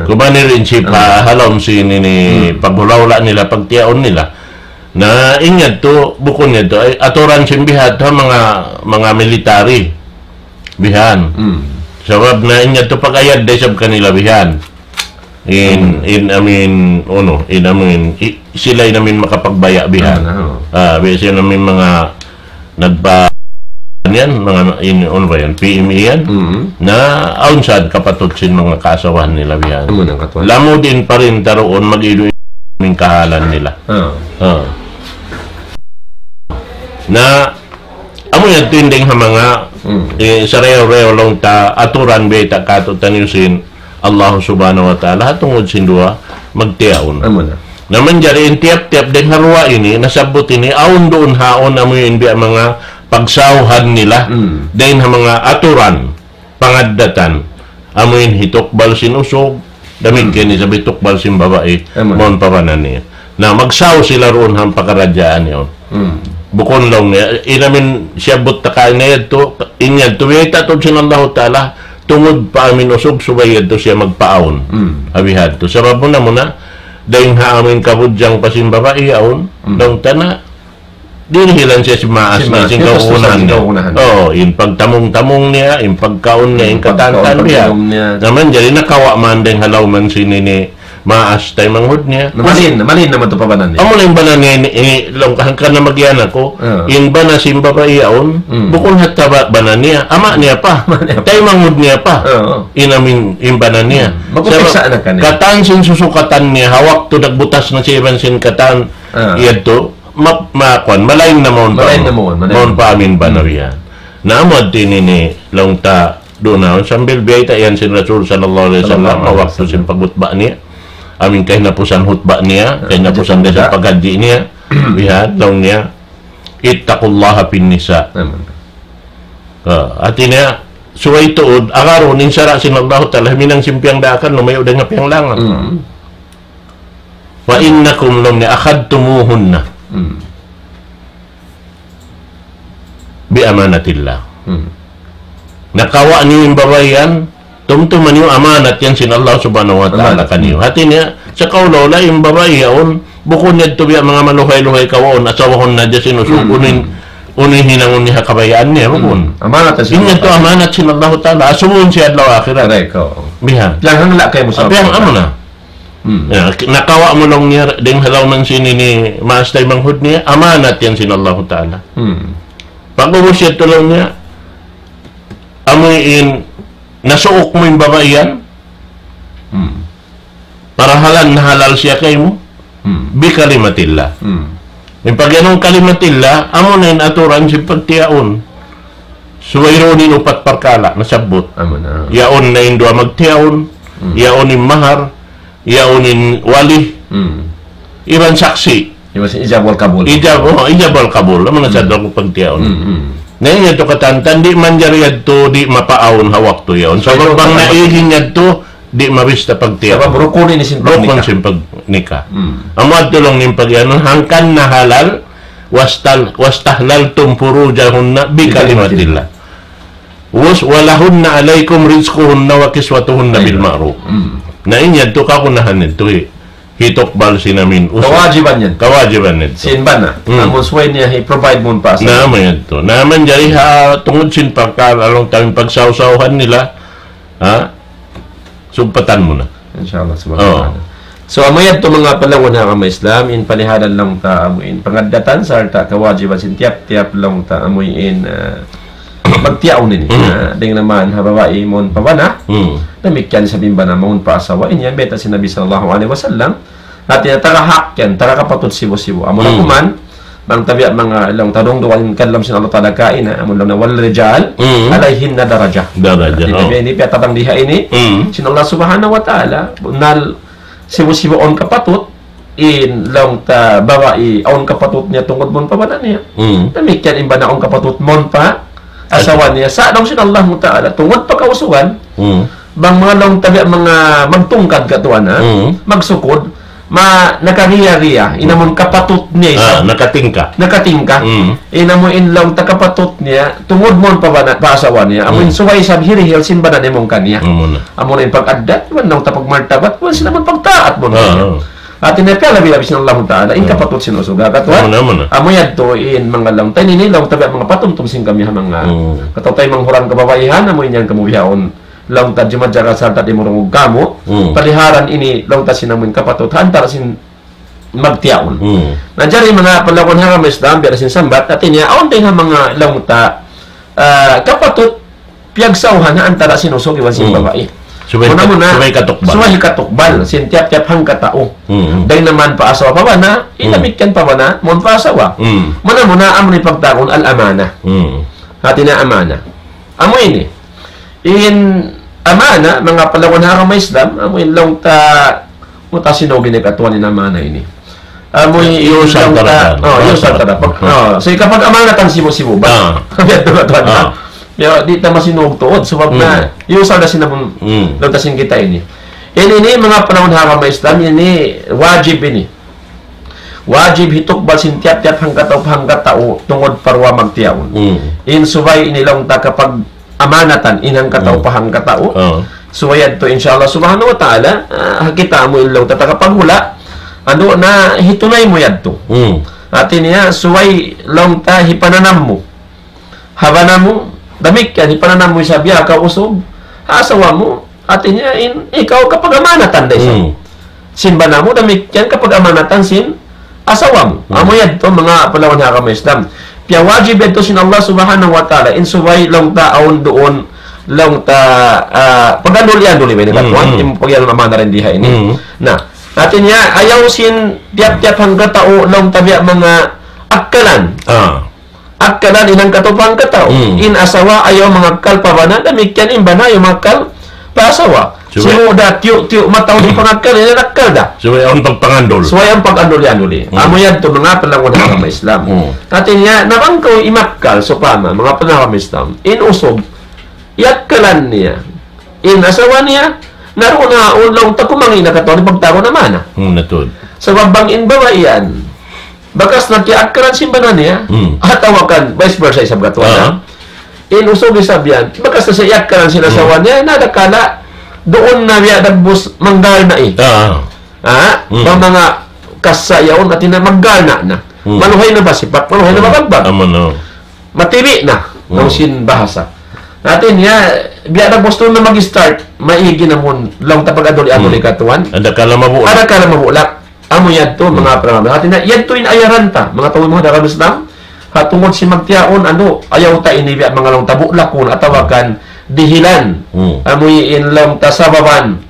Commander in chief, Ah. ha, ha lawm sin ini Hmm. paghula'-hula' nila, pagtiyaun nila. Na, in yadtu, bukun yadtu, ay, aturan sin bihan, ha, manga, manga military. Bihan. Hmm. Sabab na in yadtu pag-ayad da isab kanila bihan. In, Hmm. in, I mean, unu, in, I mean, i-, sila in amin makapagbaya' bihan. Ah, na, oh. Ah, biya' sin amin manga nagpa-, yan, manga in, unu ba yan, P M E yan. Hmm. Na, awn sad kapatut sin manga kaasawahan nila bihan. Amu na, katuan. Lamud in parinta duun, mag-idu in kahalan nila. Ah. Ah. Na, amu yan tinding ha manga, Hmm. eh, sarayaw-rayaw laung ta aturan biyayta' kātu'niyu sin Allah Subhanahu wa Ta'ala, ha tungud sin duwa magtiyaun. Amu na. Na manjari in tiyap-tiyap dayn ha duwa ini, nasabbut ini, awn duun haun amu in biya' manga pagsawhan nila, Hmm. dayn ha manga aturan, pangaddatan, amu in hitukbal sin usug, damikkiyan Hmm. isab hitukbal sin babai, Amu. mawn pa bana niya. Na, magsaw sila duun ha pakaradjaan yaun. Hmm. Bukun laung niya, in amin siyabbut ta kaina yadtu, in yadtu, biyayta' tuud sin Allahu Ta'ala, tungud pa amin usug subay yadtu siya magpaawn. Hmm. Abi hadtu. Sabab muna-muna, dayn ha amin kabudjang pa sin babai yaun, Hmm. laung ta na, dirihilan siya sin maas Sin niya, maas sin niya, tas kaunahan sin niya. kaunahan niya. Oh, in pagtamung-tamung niya, in pagkaun niya, in In pagkaun, katantan niya. pagminum niya. Na manjari nakawa' man dayn ha lawm sin ini maas taymanghud niya. Na, malin, malin naman tu pa bana niya. Amu na in bana niya ini, ini, laung ka hangkan na magiyan aku. Ah. In bana sin babai yaun, Hmm. bukun hatta ba-, bana niya, ama' niya pa. Ama' niya pa. Taymanghud niya pa. Oo. In amin, in bana niya. Hmm. Sabab, Magpapiksa na ka niya. katan sin susukatan niya, ha waktu nagbutas na siya iban sin katan, Ah. yadtu, ma-, ma-, kuwan, malain na mawn pa Malain amu. na mawn, malain. Mawn pa amin bana Hmm. biya'. Na amu adtu ini laung ta duun na, sambil biyayta' yan sin Rasul sallallahu alayhi wasallam, Sallallahu alayhi ha waktu sin wasallam. pagkhutba niya. Amin kahinapusan khutba niya, Ah, kahinapusan hajjat da sin wada'. paghajji niya. Bihan, laung niya, "Ittaqullaha fin nisa." Amin. Ah, hati niya, subay tuud, agarun in sara' sin Allahu Ta'ala, huminang sin piyagdaakan, lumayu' dayn ha piyaglangan. Hmm. "Fa innakum," laung niya, "akhadtumuhunna Hmm. bi amanatillah." Hmm. Nakawa' niyu in babai yan, tumtuma niyu amanat yan sin Allah Subhanahu wa Ta'ala Amanat. kaniyu. Hati niya, sa' kaula-ula in babai yaun, bukun yadtu biya' manga maluhay-luhay kawaun, asawahun na hadja sin usug, Hmm. unu in, unu in hinangun niya ha kabayaan niya, bukun. Hmm. Amanat yan sin In yadtu Allah Ta'ala. amanat sin Allah Ta'ala, asubuhun siya adlaw akhirat. Correct, oo. Bihan. Yang hangla kaymu sa Bihan, Allah amu na. Hmm. Ya, ki-, nakawa' mu laung niya, dayn ha lawm sin ini, maas taymanghud niya, amanat yan sin Allahu Ta'ala. Hmm. Pag-ubus yadtu laung niya, amu in, nasuuk mu in babai yan, Hmm. parahalan na halal siya kaymu, Hmm. bi kalimatillah. Hmm. In pagyanun kalimatillah, amu na in aturan sin pagtiyaun. Subay duun in upat parkala' nasabbut. Amu na. Yaun na in duwa magtiyaun, Hmm. yaun in mahar, yaun in wali, Hmm. iban saksi'. Iban sin ijab wal qabul. Ijab, oh, ijab wal qabul. Amu na Hmm. sadja ku pagtiyaun. Hmm, hmm. Na in yadtu katantan, di' manjari yadtu, di' mapaawn ha waktu yaun. So, Sabab bang na pag- izin yadtu, di' mabista pagtiyaun. Sabab rukun ini sin Rukun pagnikah. sin pagnikah. Hmm. Amu adtu laung in pagyanun, hangkan na halal, wastal-, wastahlaltum furujahunna bi Bi kalimatillah. kalimatillah. Was-, "Wa lahunna alaykum rizquhunna wa kiswatuhunna bil Aywa. ma'ruf." Hmm. Na in yadtu kagunahan yadtu, hi-, hitukbal sin amin usug. Kawajiban yan. Kawajiban yadtu. Sin bana. Hmm. Amun subay niya, hi-provide mu pa sa. Na, amu yadtu. Na, manjari ha, tungud sin pagka-, laung ta in pagsawsawhan nila, ha? Sugpatan mu na. Insha Allah subhanahu wa ta'ala. So, amu yan tuud manga palangga' ha agama Islam, in palihalan laung ta amu in pangaddatan, sarta' kawajiban sin tiyap-tiyap laung ta amu in, ah, magtiyaun ini. Mm. Ah, dayng naman ha babai mawn pa bana, Mm. damikkiyan isab in bana mawn pa asawa, in yan bayta' sin Nabi sallallahu alayhi wasallam, hati niya taga hak yan, taga kapatut sibu'-sibu'. Amu na Mm. kuman, bang tabiya' manga laung ta dungdungan in kalam sin Allah Ta'ala kaina, amu laung na والرجال Mm. عليهن درجة. Darajah, Hati oh. niya ini, piyatabang diha ini, Mm. sin Allah Subhanahu wa Ta'ala, bunnal sibu'-sibu' awn kapatut, in laung ta babai awn kapatut niya tungud mawn pa bana niya. Mm. Damikkiyan in bana awn kapatut mawn pa asawa niya. Sa' laung sin Allah Ta'ala, tungud pa kausugan, Mm. bang manga laung tabiya' manga magtungkad katuan, ha? Mm. Magsukud, ma-, nakariya-riya, in amun kapatut niya Ah, isab. nakatingka. Nakatingka. Mm. In amu in laung ta kapatut niya, tungud mawn pa bana, pa asawa niya. Amu in Mm. subay isab hirihil sin bana niya mawn kaniya. Amu na. Amu na in pag-addat, iban laung ta pagmartabat, iban sin amun pagtaat mawn Ah, kaniya. ah. Hati niya piyalabi-labi sin Allah Ta'ala, in Ah. kapatut sin usug, ha, katuan? Amu na, amu na. Amu yadtu in manga laung ta ini, laung tabiya' manga patumtum sin kami ha manga. Mm. Kataw-taymanghuran kababaihan, amu in yan kamu bihaun. Laung ta jimajara sarta' di' murungug kamu. Mm. Palihalan ini, laung ta sin amun kapatut, ha antara sin magtiyaun. Mm. Na jari manga palangga' ha agama Islam, biya' sin sambat, hati niya, awn dayng ha manga laung ta, ah, kapatut, piyagsawhan ha antara sin usug iban sin Mm. babai. Subay Muna-muna, subay katukbal. subay katukbal, sin tiyap-tiyap hangkatau. Mm. Dayng naman pa asawa pa bana, Mm. damikkiyan pa bana, mawn pa asawa. Mm. Muna-muna, amu in pagtawagun al-amana. Mm. Hati niya amana. Amu ini. In amana, manga palangga' ha agama Islam, amu in laung ta, mu ta sinugin ni katuan in amana ini. Amu in Usal laung ta, tarakan. oh, Usal usal tarakan. tarakan. Hmm. Oh, so, kapag amanatan sibu'-sibu' ba? Ah. Biya' tu katuan, Ah. ha? Ya, di' ta masinug tuud, sabab Hmm. na, usal da sin amun, Hmm. laung ta sin kita ini. Ini, ini, manga palangga' ha agama Islam, ini wajib ini. Wajib hitukbal sin tiyap-tiyap hangkatau pa hangkatau tungud pa duwa magtiyaun. Hmm. In subay ini laung ta kapag amanatan, in hangkatau Hmm. pa hangkatau. Ah. Subay yadtu, insha Allah subhanahu wa ta'ala, ah, ha kita amu in laung ta tagapaghula', andu' na hitunay mu yadtu. Hmm. Hati niya, subay laung ta hipananam mu. Ha bana mu, damikkiyan, hipananam mu isab biya' kaw usug, ha asawa mu, hati niya in, ikaw kapag-amanatan da isab. Hmm. Sin bana mu, damikkiyan kapag-amanatan sin asawa mu. Hmm. Amu yadtu, manga palangga' ha agama Islam. Piyawajib yadtu sin Allah Subhanahu wa Ta'ala, in subay laung ta awn duun, laung ta, ah, pag-andul-andul, iba ini Hmm, katuan, hmm. in pag-andul amana dayn diha ini. Hmm. Na, hati niya, ayaw sin tiyap-tiyap hangkatau, laung ta biya' manga akkalan. Ah. Akkalan in hangkatau pa hangkatau. Hmm. In asawa ayaw mangakkal pa bana, damikkiyan in bana ayaw mangakkal pa asawa. Subay. Sibu' da tiyu'-tiyu' mataud in pangakkal, in akkal da. Subay awn pagpangandul. Subay awn pag-andul-andul. Hmm. Amu yadtu manga palangga' ha agama Islam. Hmm. Hati niya, na bang kaw imakkal, sawpama, manga palangga' ha agama Islam, in usug, iyakkalan niya in asawa niya, na duun na, laung ta kumangi' na katuan in pagtawagun amana. Hmm, na tuud. Sabab bang in babai yan, bakas na kiyaakkalan sin bana niya, Hmm. atawa kan vice versa isab katuan, Ah. ha? In usug isab yan, bakas na siya iyakkalan sin Hmm. asawa niya, na dakala', duun na biya' dagbus manggalna eh. Ah. Ha? Hmm. Bang manga kasa yaun, hati niya maggalna na. Hmm. Maluhay na ba sipak, maluhay na ba Hmm. bagbag? Amu na. Matibi' na, Hmm. laung sin bahasa. Hati niya, biya' dagbus duun na mag-start, maigi na mun, laung ta pag-andul-andul Hmm. katuan. Adakala mabulak. Adakala mabulak. Amu yadtu, Hmm. manga palangga'. Hati niya, yadtu in ayaran ta, manga tau, manga dara Islam. Ha tungud sin magtiyaun, andu', ayaw ta ini biya' manga laung ta bulakun, atawa kan dihilan. Hmm. Amu in laung ta sababan,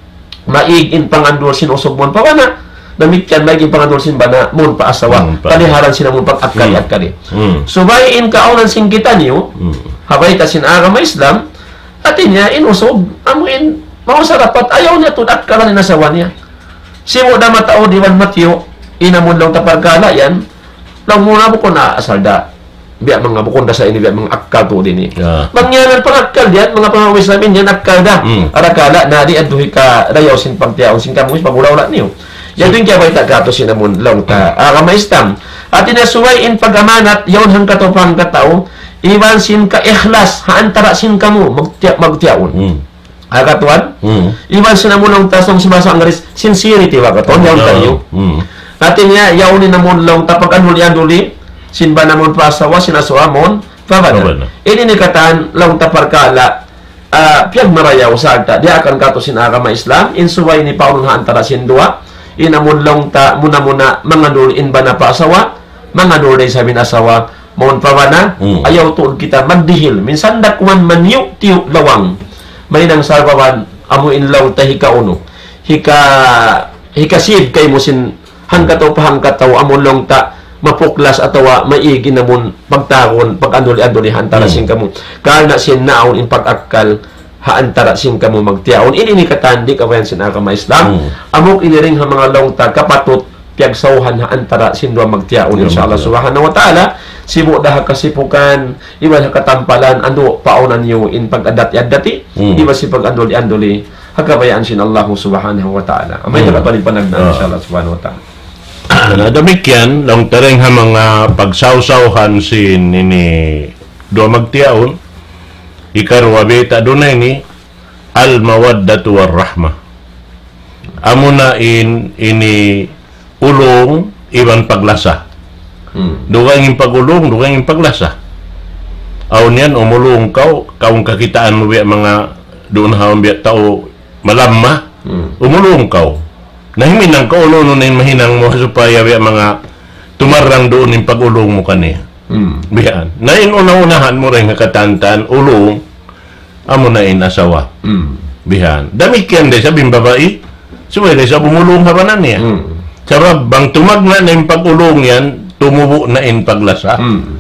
maig in pangandul sin usug mawn pa bana, damikkiyan maig in pangandul sin bana mawn pa asawa. Hmm, pa. Palihalan sin amun pag-akkal-akkal. Hmm. Hmm. Subay in kaawnan sin kitaniyu, Hmm. ha bayta' sin agama Islam, hati niya in usug, amu in, mausa dapat ayaw niya tuud akkalan in asawa niya. Sibu' da mataud iban matiyu', in amun laung ta parkala' yan, laung mu na bukun na asal da. Biya' manga bukun da sa ini, biya' manga akkal tuud ini. Ya. Bang yan in pangakkal yan, manga palangga' Islam in yan akkal da. Hmm. Adakala' na di' adtu hikarayaw sin pagtiyaun sin kamu, pagula-ula niyu. Yan in kiyabayta' katu' sin amun laung ta, Hmm. agama Islam. Hati niya subay in pag-amanat, yaun hangkatau pa hangkatau, iban sin kaikhlas, ha antara' sin kamu, magtiya-, magtiyaun. Hmm. Ha katuan? Hmm. Iban sin amun laung ta sa bahasa Anggaris, sincerity ba katuan, yaun Ah, kaniyu. Hmm. Hati niya, yaun in amun laung ta pag-andul-andul, sin bana mawn pa asawa, sin asawa mawn pa bana. Pa bana. Ini in katan, laung ta parkala', ah, piyagmarayaw sa ta, diyaakan katu' sin agama Islam, in subay ini paunun ha antara sin duwa, in amun laung ta muna-muna mangandul in bana pa asawa, mangandul da isab in asawa, mawn pa bana, Hmm. ayaw tuud kita magdihil. Minsan da kuman maniyu-tiyu lawang. Mahinang sababan, amu in laung ta hikaunu. Hika, hikasib kaymu sin hangkatau pa hangkatau amun laung ta mapuklas atawa maig in amun pagtagun, pag-anduli-anduli ha antara Hmm. sin kamu. Karna' sin naawn in pag-akkal ha antara sin kamu magtiyaun. Ini in katan di' kabayaan sin agama Islam. Hmm. Amu ini dayn ha manga laung ta kapatut piyagsawhan ha antara sin duwa magtiyaun, Duwa insya Allah magtiyaun. Subhanahu wa Ta'ala. Sibu' da ha kasipukan, iban ha katampalan, andu' paunun niyu in pag-adat-adati, Hmm. iban sin pag-anduli-anduli, ha kabayaan sin Allah Subhanahu wa Ta'ala. Amay Hmm. nakapanipanagna, Ah. insya Allah Subhanahu wa Ta'ala. Na damikkiyan, laung ta dayn ha manga pagsawsawhan sin ini duwa magtiyaun, hikaruwa bayta' duun ha ini, al-mawaddatu war-rahmah. Amuna in ini ulung iban paglasa. Hmm. Dugaing in pag-ulung, dugaing in paglasa. Awn yan, umulung kaw, kaw kakitaan mu biya' manga duun ha biya' tau malamma, Hmm. umulung kaw. Na himinang kaw unu-unu na in mahinang mu supaya biya' manga tumarang duun in pag-ulung mu kaniya. Hmm. Bihan. Na in una-unahan mu dayn ha katantan, ulung, amuna in asawa. Hmm. Bihan. Damikkiyan da isab in babai, subay da isab umulung ha bana niya. Hmm. Sabab bang tumagna' na in pag-ulung yan, tumubu' na in paglasa. Hmm.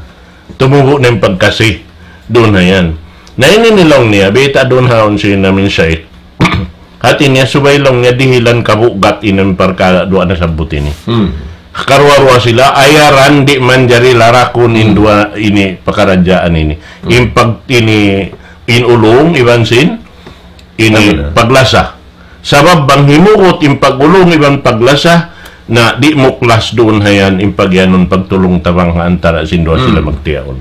Tumubu' na in pagkasi. Duun na yan. Na ini in laung niya, bayta' duun ha awn sin amin Shaykh. Hati niya subay laung niya dihilan kabugat in amin parkala' duwa nasabbut ini. Hmm. Karuwa-ruwa sila, ayaran di' manjari larakun in Hmm. duwa ini pakaradjaan ini. Hmm. In pag ini, in ulung iban sin, ini Apa na? paglasa. Sabab bang himugut in pag-ulung iban paglasa, na di' muklas duun ha yan in pagiyanun pagtulung-tabang ha antara sin duwa sila Hmm. magtiyaun.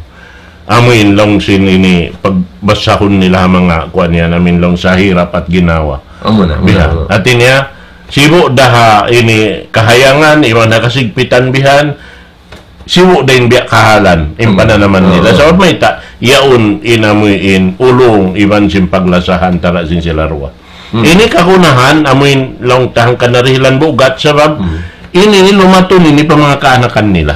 Amu in laung sin ini pagbasahun nila ha manga kuwan yan, amu in laung sa hirap at ginhawa. Amu na, amu na. Bihan. Hati niya, sibu' da ha ini kahayangan, iban ha kasigpitan bihan, sibu' da in biya' kahalan, in Hmm. pananaman nila. Oo. Sabab mayta', yaun in amu in ulung iban sin paglasa ha antara sin sila duwa. Hmm. Ini kagunahan, amu in laung ta hangkan narihilan bugat, sabab Hmm. ini, ini lumatun ini pa manga kaanakan nila.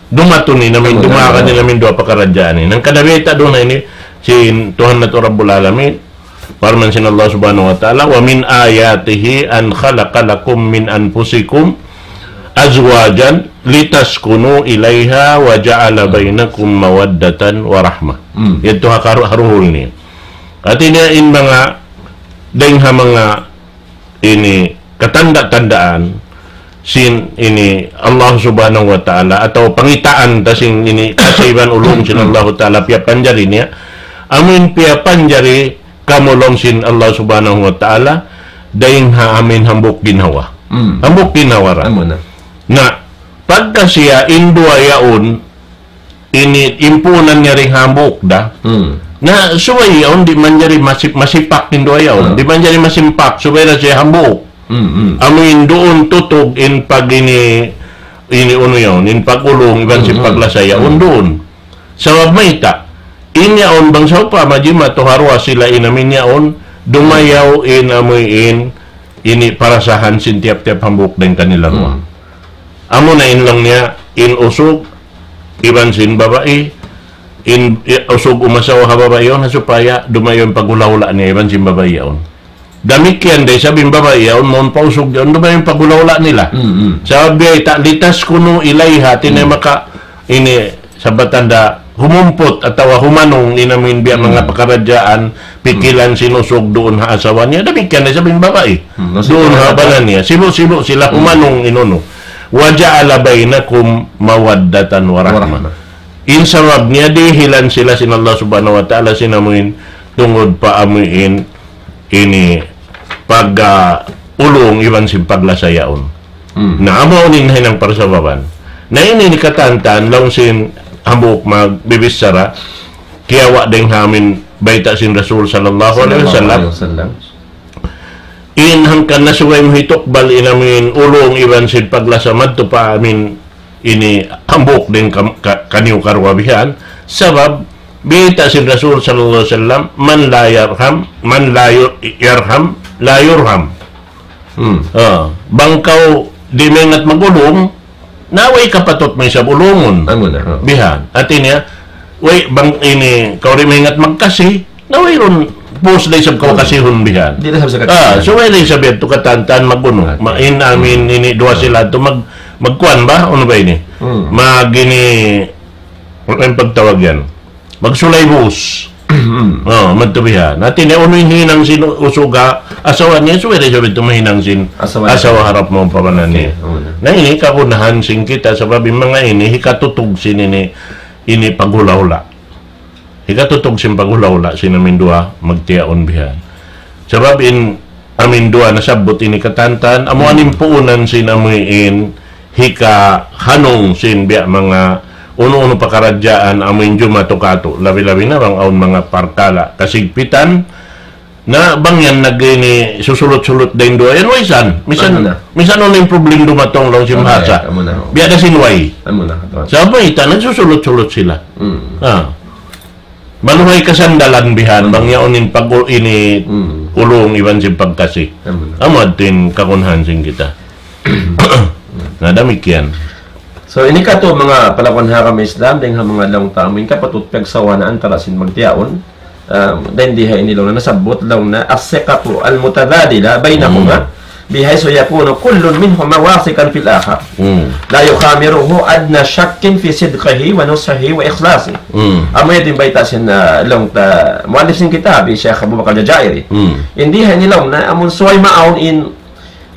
Dumatun in amin, Amu, dumagan amu. in amin duwa pakaradjaan ini. Hangkan bayta' duun ha ini, sin Tuhan natu' Rabbul Alamin, parman sin Allah Subhanahu wa Ta'ala, ومن آياته أن خلق لكم من أنفسكم أزواجا لتسكنوا إليها وجعل بينكم مودة ورحمة. Hmm. Yadtu ha karu-, ha duhul niya. Hati niya in manga, dayn ha manga ini katanda-tandaan sin ini Allah Subhanahu wa Ta'ala atawa pangitaan ta sin ini kasaiban ulung sin Allah Ta'ala piyapanjari niya. Amu in piyapanjari kamu laung sin Allah Subhanahu wa Ta'ala dayn ha amu in hambuuk ginhawa. Hmm. Hambuuk ginhawa ra. Amu na. Na, pagka siya in duwa yaun, ini impunan niya dayn ha hambuuk da. Hmm. Na, subay yaun, di' manjari masi-, masipak in duwa yaun. Hmm. Di' manjari masimpak, subay da siya hambuuk. Hmm, hmm. Amu in duun tutug in pag ini, ini unu yaun, in pag-ulung, iban sin Hmm, hmm. paglasa yaun Hmm. duun. Sabab mayta', in yaun bang sawpama jimatu ha duwa sila in amu in yaun, dumayaw in amu in, ini parasahan sin tiyap-tiyap hambuuk dayn kanila duwa. Hmm. Amu na in laung niya, in usug, iban sin babai, in, i-, usug umasawa ha babai yaun, ha supaya dumayaw in paghula'-hula' niya, iban sin babai yaun. Damikkiyan da isab in babai yaun, mawn pa usug yaun, dumayaw in paghula'-hula' nila. Mm, mm. Sabab biya' ta, لتسكنوا إليها, hati niya Hmm. maka, ini, sabab tanda, humumput atawa humanung in amu in biya' Hmm. manga pakaradjaan, pikilan Hmm. sin usug duun ha asawa niya, damikkiyan da isab in babai. Hmm, maksud Duun niya ha apa? bana niya. Sibu'-sibu' sila Hmm. humanung in unu. وجعل بينكم مودة ورحمة. ورحمة. In sabab niya dihilan sila sin Allah Subhanahu wa Ta'ala sin amu in tungud pa amu in ini pag, ah, ulung iban sin paglasa yaun. Hmm. Na amu in hinang parsababan. Na ini in katantan laung sin hambuuk magbibichara, kiyawa' dayn ha amu in bayta' sin Rasul sallallahu alayhi wasallam. Sallallahu alayhi wasallam. In hangkan na subay mu hitukbal in amu in ulung iban sin paglasa madtu pa amu in ini hambuuk dayn kam-, ka-, kaniyu karuwa bihan. Sabab Biyayta' sin Rasul sallallahu alayhi wasallam, "Man la yarham, man la yu-, yarham, la yurham." Hmm. Ah, bang kaw di' maingat mag-ulung, na way kapatut mu isab ulungun. Amu na, ha. Bihan. Hati niya, way bang ini, kaw di' maingat magkasi, na wayruun pus da isab kaw kasihun bihan. Di' da isab sa Ah, kasihan. So way da isab yadtu katantan mag-unu. Okay. Ma-, in, I mean, ini duwa sila tu mag-, magkuan ba? Unu ba ini? Hmm. Mag-ini, unu in pagtawag yan? Magsulay buus. Hmm. Oh, madtu bihan. Hati niya unu in hinang sin usug ha asawa niya, subay da isab yadtu mahinang sin Asawa niya. Asawa harap mu pa banan niya. Okay, unu na. Na ini kagunahan sin kita, sabab in manga ini, hikatutug sin ini, ini paghula-hula. Hikatutug sin paghula-hula sin amu in duwa magtiyaun bihan. Sabab in amu in duwa nasabbut ini katantan, amu Hmm. in puunan sin amu in hikahanung sin biya' manga unu-unu pakaradjaan amu in jumatu katu', labi-labi na bang awn manga parkala' kasigpitan, na bang yan nag-ini susulut-sulut da in duwa yan, way san. Misan, Amu na. Misan unu in problem dumatung laung sin Amu na, bahasa. Amu na. Biya' da sin way. Amu na, katuan. Sabab mayta' nagsusulut-sulut sila. Hmm. Ah. Manuhay kasandalan bihan, bang yaun in pag-, ini Hmm. ulung iban sin pagkasi. Amu na. Amu yadtu in kagunahan sin kita. Na damikkiyan. So, ini katu' manga palakuan ha agama Islam, dayn ha manga laung ta amu in kapatut piyagsawa na antara sin magtiyaun. Ah, dayn di ha ini laung na nasabbut, laung na الثقة المتبادلة بينهما Hmm. بحيث يكون كل منهما واثقا في الآخر. Hmm. لا يخامره أدنى شك في صدقه ونصحه وإخلاصه. Hmm. Amu yadtu in bayta' sin, ah, laung ta, muallif sin kitab, Sheikh Abu Bakar Jazairi. Hmm. In di ha ini laung na, amun subay maawn in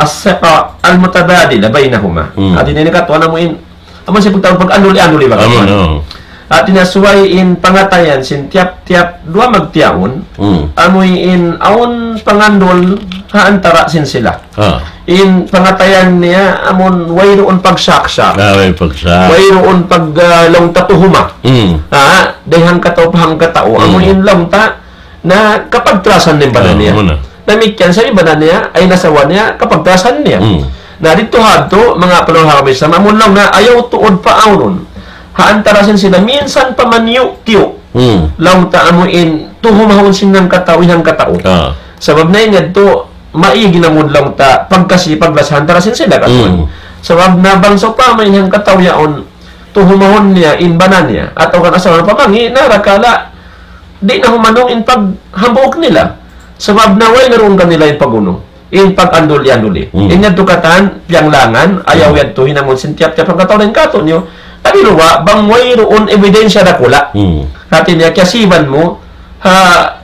الثقة المتبادلة بينهما. Hmm. Hati niya ini katu' amu in, amu in siya pagtawag pag-andul-andul ibarat. Amu na. Hati niya subay in pangatayan sin tiyap-tiyap duwa magtiyaun, Hmm. amu in awn pangandul ha antara sin sila. Ah. In pangatayan niya amun wayruun pagsak-sak. Ah, way pagsak. Wayruun pag, ah, laung ta tuhuma. Hmm. Ah, dayn hangkatau pa hangkatau. Amu Hmm. in laung ta na kapagtrasan niya in banan Ah, niya. Amu na. Damikkiyan sa iban niya, ay in asawa niya, kapagtrasan niya. Hmm. Na didtu ha yadtu, manga palakuan ha agama Islam, amun laung na ayaw tuud paawnun. Ha antara sin sila, minsan pa maniyu-tiyu. Hmm. Laung ta amu in, tuhumahun sin hangkatau, in hangkatau. Ah. Sabab na in yadtu, maigi na amun laung ta, pagkasi, paglasa, ha antara sin sila, katuan. Hmm. Sabab na bang sawpama in hangkatau yaun, tuhumahun niya in bana niya, atawa kan asawa niya, pamangi' na rakala', di' na humanung in paghambuuk nila. Sabab na way na duun kanila in pag-unu, in pag-andul-anduli. Hmm. In yadtu katan, piyanglangan, ayaw Hmm. yadtu hinangun sin tiyap-tiyap hangkatau dayn kātu'niyu. Tabi luwa, bang wayruun ebidensya dakula'. Hmm. Hati niya, kiyasiban mu, ha,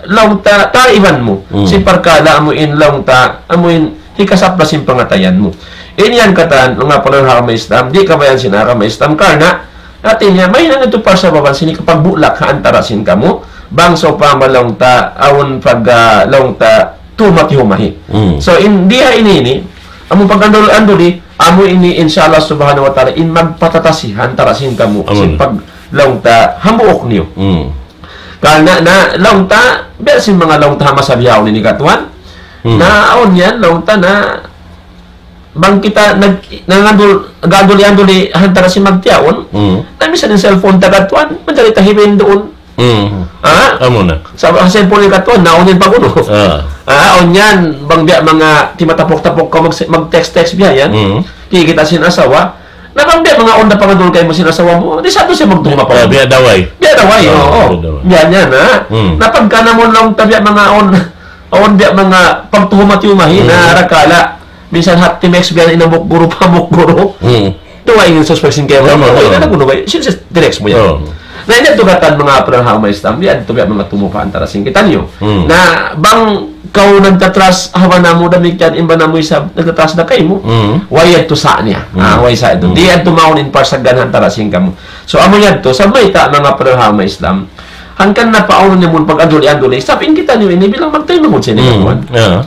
laung ta, taiban mu. Hmm. Sin parkala' amu in laung ta, amu in hikasapla sin pangatayan mu. In yan katan, manga palakuan ha agama Islam, di' kabayaan sin agama Islam, karna', hati niya, mahinang yadtu parsababan sin hikapagbuklak ha antara sin kamu, bang sawpama laung ta, awn pag, ah, laung ta, tumatihumahi. Hmm. So, in, di ha ini ini, amu pag-andul-anduli, amu ini, insya Allah subhanahu wa ta'ala, in magpatatasi ha antara sin kamu, Amu sin na. pag, laung ta, hambuuk niyu. Hmm. Karna' na, laung ta, biya' sin manga laung ta ha masa bihaun ini katuan. Hmm. Na, awn yan, laung ta na, bang kita nag-, nangandul-, nag-andul-anduli ha antara sin magtiyaun. Hmm. Na, misan in cellphone ta katuan, manjari ta hibin duun. Hmm. Ha? Amu na. Sa, ha cellphone ini katuan, na awn yan pag-unu. Ah. Ah, awn yan, bang biya' manga timatapuk-tapuk kaw mag-, mag-text-text biya' yan. Hmm. Kikita' sin asawa, Na bang biya' manga awn da pangandul kaymu sin asawa mu, di' sa tu siya magtuhuma pa. Ah, biya' daway. Biya' daway, Ah, oo. Biya' daway. Biya' niya na. Hmm. Na pagka namun laung ta biya' manga awn, awn biya' manga pagtuhuma-tiyumahi, Hmm. na rakala'. Minsan hat timext biya' na in hambuuk guru pa hambuuk guru. Hmm. Duwa in suspect sin kaymu. Tama, Ay, tama. na nagunu ba? Sin, sin, timext mu yan. Oo. Na ini yadtu katan manga palakuan ha agama Islam, di' yadtu biya' manga tumupa antara sin kitaniyu. Hmm. Na bang kaw nagtatras ha bana mu damikkiyan in bana mu isab nagtatras da kaymu. Hmm. Way yadtu sa' niya. Hmm. Ah, way sa' yadtu. Hmm. Di' yadtu mawn in parsaggan ha antara sin kamu. So, amu yadtu, sa' mayta' manga palakuan ha agama Islam. Hangkan na paawn niya mun pag-andul-andul, eh. Sabab in kitaniyu ini bilang magtaymanghud sin Hmm. katuan. Yeah.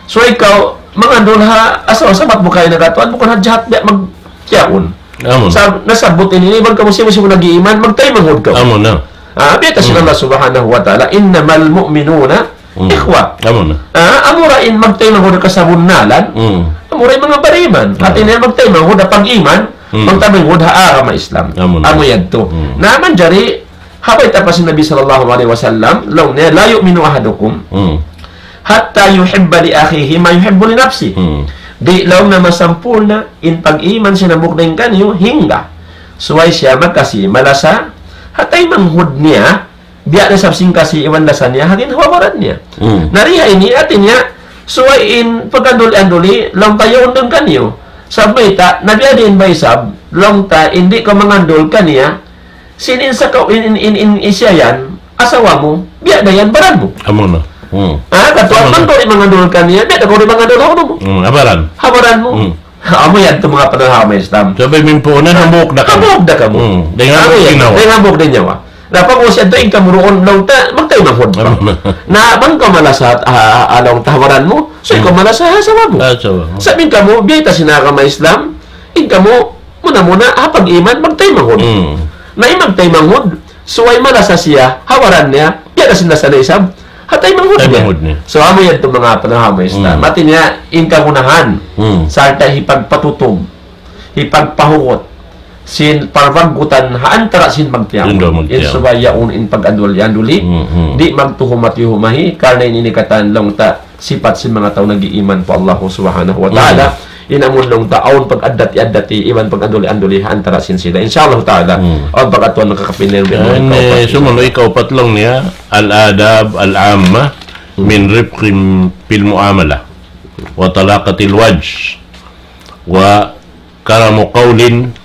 So, ikaw, mangandul ha, asawa, sabab mu kay na katuan, bukun ha jahat biya' magtiyaun. Amu na. Sa, nasabbut ini, iban kamu sibu-sibu nag-iiman, magtaymanghud kaw. Amu na. Ah, biya' ta sin Hmm. Allah Subhanahu wa Ta'ala, إنما المؤمنون Hmm. إخوة. Amu na. Ah, amura in magtaymanghud kasabunnalan, Hmm. amura in manga bariman. Hmm. Hati niya magtaymanghud ha pag-iman, Hmm. magtaymanghud ha agama Islam. Amu na. Amu yadtu. Hmm. Na manjari, Hangkan pa sin Nabi sallallahu alayhi wasallam, laung niya, لا يؤمن أحدكم Hmm. حتى يحب لأخيه ما يحب لنفسه. Hmm. Di' laung niya masampurna' in pag-iman sin hambuuk dayn kaniyu hangga subay siya makasi malasa ha taymanghud niya, biya' da isab sin kasi iban lasa niya ha ginhawa-baran niya. Hmm. Na di ha ini, hati niya, subay in pag-andul-anduli, laung ta yaun dayn kaniyu. Sabab mayta', na biya' diin ba isab, laung ta, di' kaw mangandul kaniya, sin in sa kaw, in, in, in, in siya yan, asawa mu, biya' da yan, baran mu. Amu na. Hmm. Ah, katu' Amu na. Bang kaw di' mangandul kaniya, biya' da kaw di' mangandul ha unu mu. Hmm, ha baran. Ha baran mu. Hmm. Amu yan, manga panahawa Islam. Sabab mimpuunan, hambuuk da kamu. Hambuuk da kamu. Hmm. Dayn ha Amu yan, ginawa. Dayn ha hambuuk da nyawa. Na pag-ubus yan, in kamu duun, laung ta, magtaymanghud pa. Amu na. Na bang kaw malasa, ah, ah, laung ta ha baran mu, so, ikaw Hmm. malasa ha asawa mu. Ha asawa mu. Sabab in kamu, biya' ta sin agama Islam, in kamu, muna-muna, ha pag-iman, magtaymanghud. Hmm. Na in magtaymanghud, subay malasa siya, ha baran niya, biya' da sin lasa niya isab, ha taymanghud niya. Taymanghud niya. So, amu yan manga panahawa Islam. Hmm. Hati niya, in kagunahan, Hmm. sarta' hipagpatutug, hipagpahugut, sin parbaggutan ha antara' sin magtiyaun. Sin duwa magtiyaun. In subay yaun in pag-andul-anduli, Hmm, hmm. di' magtuhumati-humahi, karna' in ini katan laung ta, sipat sin manga tau nag-iiman pa Allah Subhanahu wa Ta'ala. Hmm. In amun laung ta awn pag-addati-addati, iban pag-anduli-anduli ha antara' sin sila. Insya Allah Ta'ala, Hmm. awn pagkatuan makakapinir biya' Yan, mga eh, ikaw. Sumunu ikaw pat laung niya, الآداب العامة من Hmm. رفق في المعاملة وطلاقة الوجه وكرم قول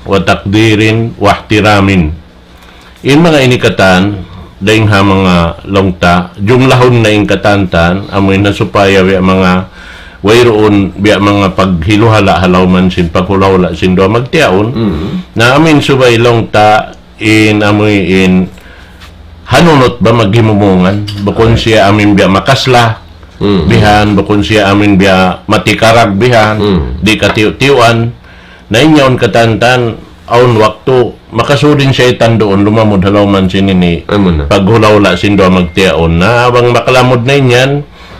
وتقدير واحترام. In manga ini katan, dayn ha manga laung ta, jumlahun na in katan-katan, amu in ha supaya biya' manga, wayruun biya' manga paghiluhala' ha lawm sin paghulahula' sin duwa magtiyaun, Mm. na amu in subay laung ta, in amu in hanunut ba maghimumungan, bukun Okay. siya amu in biya' makasla, Mm. bihan, bukun siya amu in biya' matikarag bihan, Mm. di' katiyu'-tiyuan, na in yaun katan-katan, awn waktu, makasud in saytan duun, lumamud ha lawm sin ini. Amu na. Paghulahula' sin duwa magtiyaun. Na bang makalamud na in yan,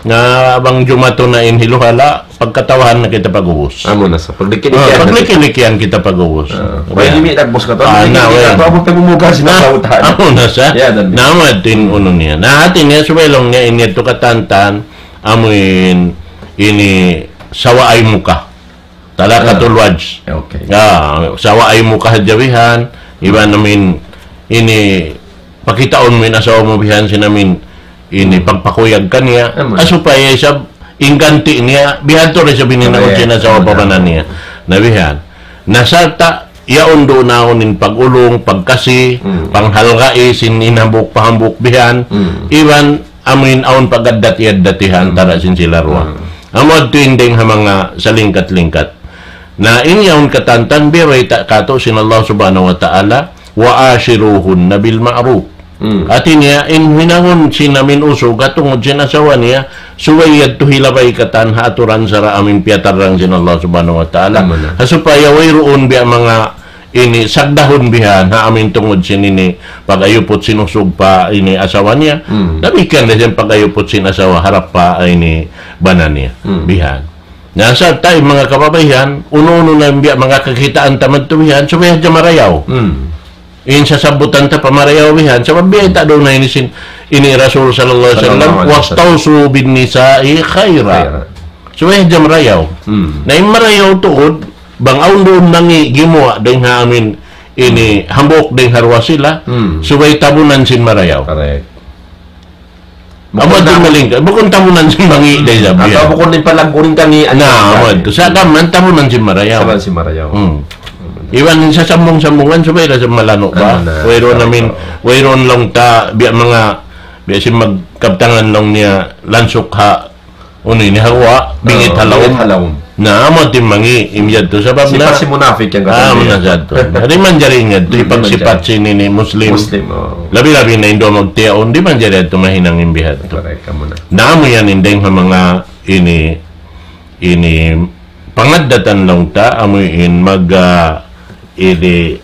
na bang jumatu na in hiluhala', pagkatawahan na kita pag-ubus. Amu na sa. Pagliki-likihan Ah, na kita. Pagliki-likihan kita pag-ubus. Ah, Kaya. Pwede mi tagbus ka to. Ah, Pagliki-likihan na, well. Ka to, abot tayo bumugas, Na, sinasagot tayo. Amu na sa. Yeah, dan. Na, amu in unu niya. Na, hati niya, subay laung niya, in yadtu katan-katan, amu in, ini, sawa ay muka. Talaqatul Ah. wajh. Okay. Ah, sawa ay muka hadja bihan, iban amu in, ini, pakitaun mu in asawa mu bihan sin amu in, ini, Hmm. pagpakuyag kaniya. Amu. Ah, supaya isab, in ganti' niya, bihan tu rin sa bininangun Correct. sin asawa Amu na. pa banan niya. Na bihan. Na sarta', yaun duun in pag-ulung, pagkasi, Hmm. panghalgai, sin in hambuuk pa hambuuk bihan, Hmm. iban amu in awn pag-addati-addati ha antara Hmm. sin sila duwa. Hmm. Amu yadtu in dayn ha manga salingkat-lingkat. Na in yaun katan-katan biya' bayta' katu' sin Allah Subhanahu wa Ta'ala, وعاشروهن بالمعروف. Hmm. Hati niya, in hinangun sin amu in usug, ha tungud sin asawa niya, subay yadtu hilabay katan ha aturan sara' amu in piyatarrang sin Allah Subhanahu wa Ta'ala. Amu na. Ha supaya wayruun biya' manga ini sagdahun bihan, ha amu in tungud sin ini, pag-ayuput sin usug pa ini asawa niya. Hmm. Damikkiyan da sin pag-ayuput sin asawa harap pa ini bana niya. Hmm. Bihan. Na sarta' in manga kababaihan, unu-unu na biya' manga kakitaan ta madtu bihan, subay hadja marayaw. Hmm. In sasabutan ta pa marayaw bihan, sabab biya' ta duun na ini sin, ini Rasul sallallahu alayhi wasallam, Sallallahu alayhi wasallam. واستوصوا بالنساء خيرا. Khayra. Subay hadja marayaw. Hmm. Na in marayaw tuud, bang awn duun mangi' gimuwa' dayn ha amu in ini hambuuk dayn ha duwa sila, Hmm. subay tabunan sin marayaw. Correct. Amu Bukun yadtu na malingkat. Bukun tabunan sin mangi' Hmm. dayn ha Atawa biya'. bukun in palaggu in kami, Na, ano, amu yadtu. Sa' kaman tabunan sin marayaw. Tabunan sin marayaw. Hmm. Iban in sasambung-sambungan subay da sa malanu' ba? Ano na. Wayruun amu in, Oo. wayruun laung ta, biya' manga, biya' sin magkabtangan laung niya, lansuk ha, unu ini, ha guwa', bingit Oo, ha lawm. bingit ha lawm. Na, amu yadtu in mangi', in yadtu. Sabab Sipat na, sin munafik yan, ah, katabi. Amu na yadtu. Di' manjari in yadtu, Hmm, di' ipagsipat manjari. sin ini Muslim. Muslim, oo. Labi-labi na in duwa magtiyaun, di' manjari yadtu mahinang in biya' yadtu. Correct, amu na. Na amu yan in dayn ha manga ini, ini pangaddatan laung ta, amu in mag, ah, ini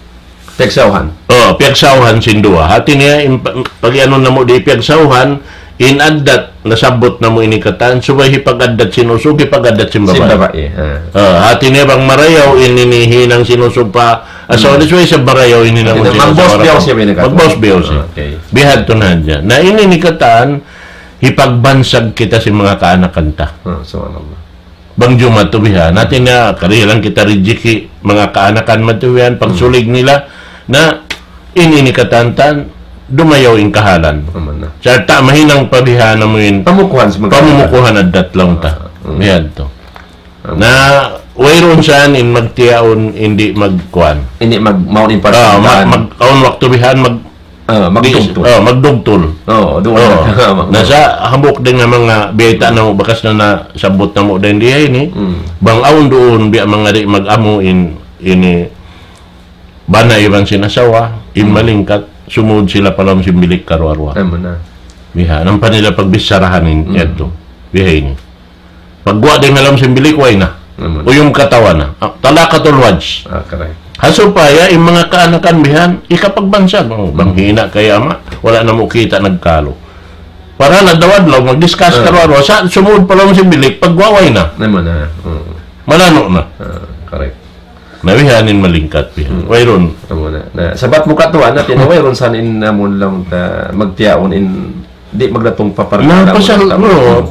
Piyagsawhan. Oh, piyagsawhan sin duwa. Hati niya, in pa-, pag-anu namu' di piyagsawhan, in addat nasabbut namu' ini katan, subay hipag-addat sin usug, hipag-addat sin Sin babai. babai, ha. Oh, hati niya bang marayaw in ini hinang sin usug pa Asawa di suway sa barayaw ini na. Mag-boss biyaw siya, ini ka. Mag-boss biyaw siya. Okay. Bihadtu na hadja. Na ini ini katan, hipagbansag kita sin manga kaanakan ta. Ah, subhanallah. Bang jumatu biha. Hati niya, karihilan kita rijiki, manga kaanakan matu yan, pagsulig nila, na ini ini katan, dumayaw in kahalan. Aman na. Sarta' mahinang pa biha namu in pamumukuhan addat laung ta. Ah, mm. Bihadtu. Na, wayruun sa in magtiyaun, di' magkuan. Di' mag-, mawn in, ah, mag-, mag-, awn waktu bihan, mag-, ah, magdugtul. Ah, magdugtul. Oo, duun na. Na sa' hambuuk dayn ha manga biyayta' namu', bakas na nasabbut namu' dayn di ha ini. Mm. Bang awn duun, biya' manga di' mag-amu in, ini, bana iban sin asawa, in malingkat, sumud sila pa lawm sin bilik karuwa-ruwa. Amu na. Biha, nampa nila pagbicharahan in, yadtu. Biha ini. Pagguwa' dayn ha lawm sin bilik, way na. Amu na. Uyum katawa na. Ah, talaqatul wajh. Ah, correct. Ha supaya, in manga kaanakan bihan, hikapagbansag. Oh, bang hina kay ama', wala' namu' kita nagkalu. Para na daw adlaw, mag-discuss karuwa-ruwa. Sa' sumud pa lawm sin bilik, pagguwa' way na. Amu na. Mm. Malanu' na. Ah, correct. Na bihan in malingkat bihan. Hmm. Wayruun. Amu na. Na, sabat mu katuan, hati niya wayruun sa in amun laung ta magtiyaun in di' magdatung pa parkala'. Na pasal,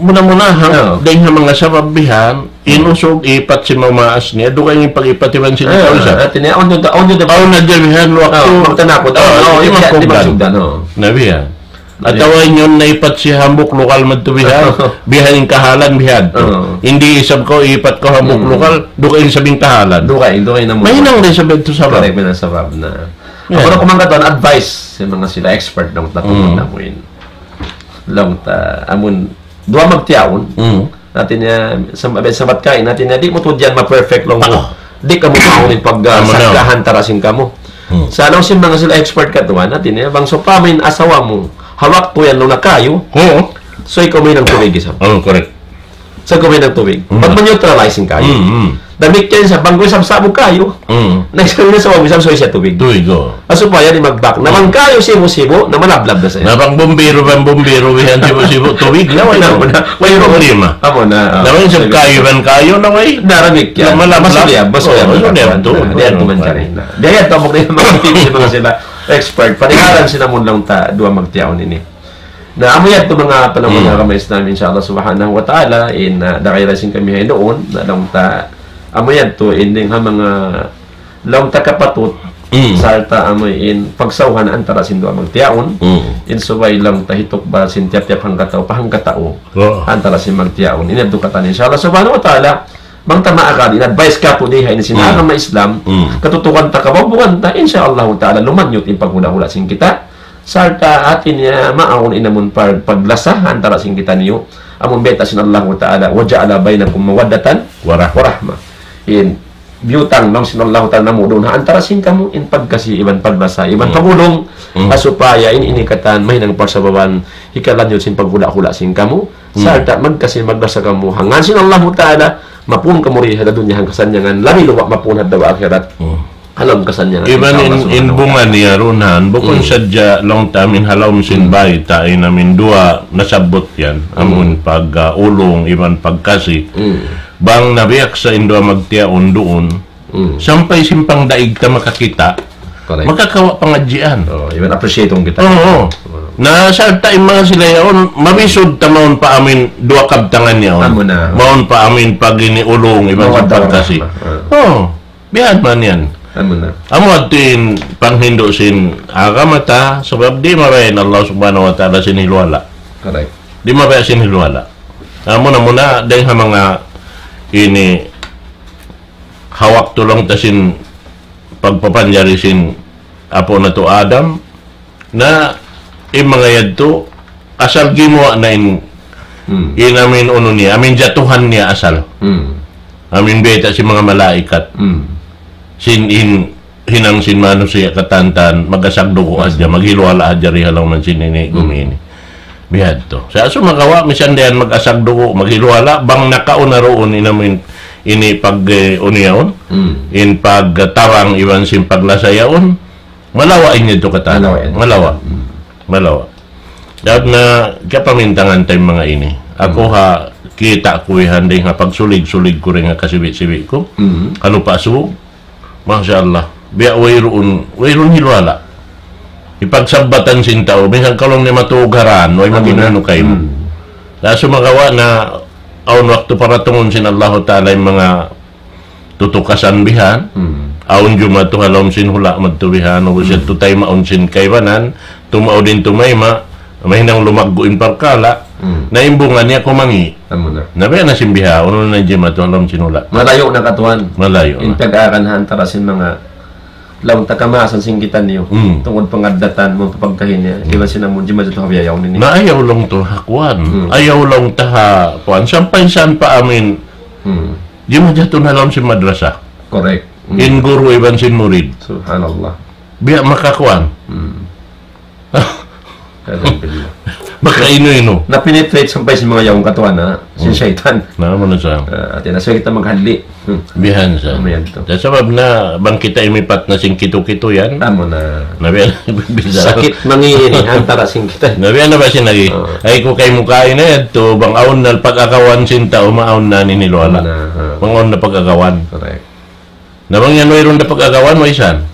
muna-muna, ha, dayn ha manga sabab bihan, in usug ipat sin mamaas niya, dugaing in pag-ipat iban sin ikaw isa. Hati niya, awn na, awn na bihan waktu. Magtanakut. Di' magsugdan, no. Na bihan. Atawa in yan naipat siya hambuuk lukal madtu bihan, bihan in kahalan bihan. Oo. Di' isab kaw ipat kaw hambuuk lukal, dugaing isab in kahalan. Dugaing, dugaing na mu. Mahinang da isab yadtu sabab. Correct, mahinang sabab na. Amu na kuman katuan advice sin manga sila expert laung ta namu' in. Laung ta, amun duwa magtiyaun. Mm. Hati niya, sam-, sabat kain, hati niya, di' mu tuud yan ma-perfect laung mu. Di' kamu mawn in pag, ah, saggahan tara sin kamu. Hmm. Sa' laung sin manga sila expert katuan, hati niya, bang sawpama in asawa mu, ha waktu yan laung nakayu, so ikaw mahinang tubig isab. Oh, correct. So ikaw mahinang tubig. Hmm. Pag ma-neutralize in kayu. Hmm, hmm. Damikkiyan sa' bang kaw isab sa' mu kayu. Hmm. Next time na sa' wag isab, so siya tubig. Tubig, oh. Ah, supaya di' magbak. Na bang kayu sibu'-sibu', na malablab na sa' iya. Na bang bumbiro, bang bumbiro, bihan sibu'-sibu', tubig na, way na. Way problema. Amu na, ah. Na way isab kayu, bang kayu na, way. Damikkiyan. Na malablab. Mas liyab, mas liyab. Oh, mas liyab tu. Di' yan tuman kari. Di' yan tuman kari. Manga sila expert. Paniharan sila mun laung ta, duwa magtiyaun ini. Na amu yadtu manga panaw, manga kama Islam, insha Allah subhanahu wa ta'ala, in, ah, dakay ra sin kami ha duun, na laung ta, amu yadtu, in dayn ha manga laung ta kapatut, sarta' amu in pagsawhan antara sin duwa magtiyaun, in subay laung ta hitukbal sin tiyap-tiyap hangkatau pa hangkatau, antara sin magtiyaun. In yadtu katan, insha Allah subhanahu wa ta'ala, bang ta maagad, in advice kātu' di ha ini sin agama Islam, katutukan ta, kababugan ta, insha Allah ta'ala, lumanyut in paghula'-hula' sin kita, sarta' hati niya maawn in amun pag-, paglasa antara sin kitaniyu. Amun bayta' sin Allahu Ta'ala, وجعل بينكم مودة ورحمة. In biyutang laung sin Allahu Ta'ala namu' duun ha antara sin kamu in pagkasi iban paglasa iban pagulung, ha supaya in ini katan mahinang parsababan hikalanyut sin paghula'-hula' sin kamu, sarta' magkasi maglasa kamu ha ngān sin Allahu Ta'ala, mapun kamu di ha dunya hangka sanyangan, labi luba' mapun ha adlaw akhirat. Alam kasanyangan. Iban in, in bunga niya duun, bukun sadja laung ta amin ha lawm sin bay ta in amin duwa nasabbut yan, amun pag, ah, ulung, iban pagkasi. Bang nabiyaksa in duwa magtiyaun duun, sampay sin pangdaig ta makakita', makakawa' pangadjian. Oh, iban appreciate kita. Oo. Na sarta' in manga sila yaun, mamisud ta mawn pa amin duwa kabtangan yaun. Amu na. Mawn pa amin pag ini ulung, iban sin pagkasi. Oo. Biya' man yan. Amu na. Amu yadtu in panghindu' sin agama ta, sabab di' mabaya' in Allah Subhanahu wa Ta'ala sin hiluhala'. Correct. Di' mabaya' sin hiluhala'. Amu na muna, dayn ha manga ini ha waktu laung ta sin pagpapanjari sin apu' natu' Adam, na in manga yadtu, asal gimuwa' na in, in amin unu niya, amin jatuhan niya asal. Amin bayta' sin manga malaikat. Sin in hinang sin manusiya' katantan, mag-asag dugu' hadja, maghiluhala' hadja di ha lawm sin ini, gumi ini. Bihadtu. Sa' sumagawa', misan dayn mag-asag dugu', maghiluhala', bang nakauna duun in amin ini pag, eh, unu yaun, in pagtarang iban sin paglasa yaun, malawa' in yadtu katan. Malawa' in. Malawa'. Malawa'. Dapat na kapamintangan ta in manga ini. Aku ha, kita' ku iban dayn ha pagsulig-sulig ku dayn ha kasibi'-sibi' ku. Kalupa' subug. Masha Allah. Biya' wayruun, wayruun hiluhala'. Hipagsabbatan sin tau, minsan kalu niya matugaran, way maginu-inu kaymu. Sa' sumagawa' na awn waktu paratungun sin Allahu Ta'ala in manga tutukasan bihan, awn jumatu ha lawm sin hula' madtu bihan, ubus yadtu taymaun sin kaibanan, tumaud in tumayma', mahinang lumaggu' in parkala', na in bunga niya kumangi'. Na biya' na sin bihaun, unu na in jimatu ha lawm sin hula'. Malayu' na katuan. Malayu' na. In pag-aakan ha antara sin manga laung ta kamaasan sin kitaniyu. Tungud pangaddatan mu papagkahi niya. Iban sin amun jimatu ha bihaun ini. Na ayaw laung ta ha kuan. Ayaw laung ta ha kuan. Sampay san pa amin. Jimatu ha lawm sin madrasa. Correct. In guru iban sin murid. Subhanallah. Biya' makakuan. Alhamdulillah. Makainu-inu. Na-penetrate sampay sin manga yaun katuan na, sin shaytan. Na, mana sa? Ah, hati na sa kita maghadli. Bihan sa. Sabab na bang kita imipat na sin kitu-kitu yan. Amu na. Na bihan, bisa. Sakit mangi ini, antara sin kita. Na bihan na ba sin lagi? Ay, ku kay mukain na yan, tu bang awn na pag-agawan sin tau, maawn na niniluala. Bang awn na pag-agawan. Correct. Na bang yan wayruun da pag-agawan, way san.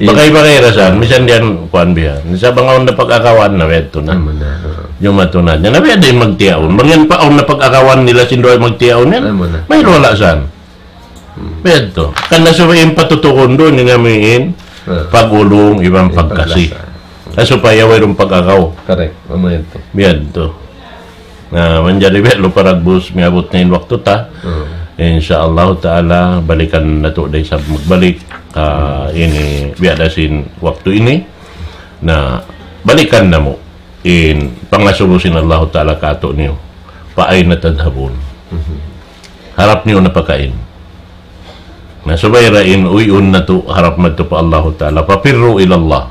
Bagay-bagay ra san, misan diyan kuan biya'. Sa' bang awn da pag-agawan na, biya' tu na. Amu na. Jumatu na. Na biya' da in magtiyaun. Bang yan pa awn na pag-agawan nila sin duwa magtiyaun yan. Amu na. May wala' san. Biya' tu. Kan na subay in patutukun duun, in amuin, pag-ulung, iban pagkasi. Supaya wayruun pag-agaw. Correct. Amu yan tu. Biya' tu. Na, manjari biya' lupa ragbus, miyabut na in waktu ta. Insya Allah Ta'ala, balikan natu' da isab magbalik. Ah, ini, biya' da sin waktu ini. Na, balikan namu' in pangasubu sin Allah Ta'ala kātu'niyu. فأين تذهبون. Harap niyu na pa kain. Na, subay ra in uyun natu' harap madtu pa Allah Ta'ala. ففروا إلى الله.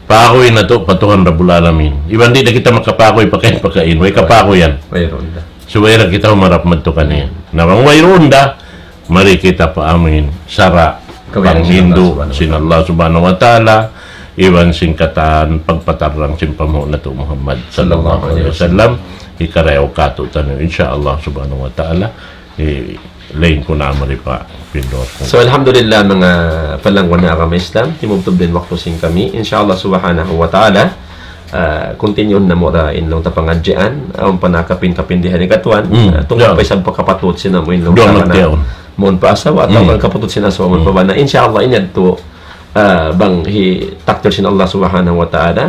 Paguy natu' pa Tuhan Rabbul Alamin. Iban di' da kita makapaguy pakain-pakain. Way kapaguyan. Subay ra kita humarap madtu kaniya. Na bang wayruun da, mari kita pa amuin sara' panghindu' sin Allah Subhanahu wa Ta'ala, iban sin katan pagpatarrang sin panghu' natu' Muhammad sallallahu alayhi wasallam, hikarayaw kātu'niyu, insya Allah Subhanahu wa Ta'ala. Eh, lain ku na mari pa pindot. So, alhamdulillah, manga palangwan ha agama Islam, timubtub da in waktu sin kami. Insya Allah Subhanahu wa Ta'ala, ah, continue namu' ra in laung ta pangadjian, awn pa na kapin-kapin di ha ini katuan. Ah, tungud pa isab pa kapatut sin amu in laung ta magtiyaun. Mawn pa asawa, atawa kapatut sin asawa, mawn pa bana. Insya Allah, in yadtu, ah, bang hitakdir sin Allah Subhanahu wa Ta'ala,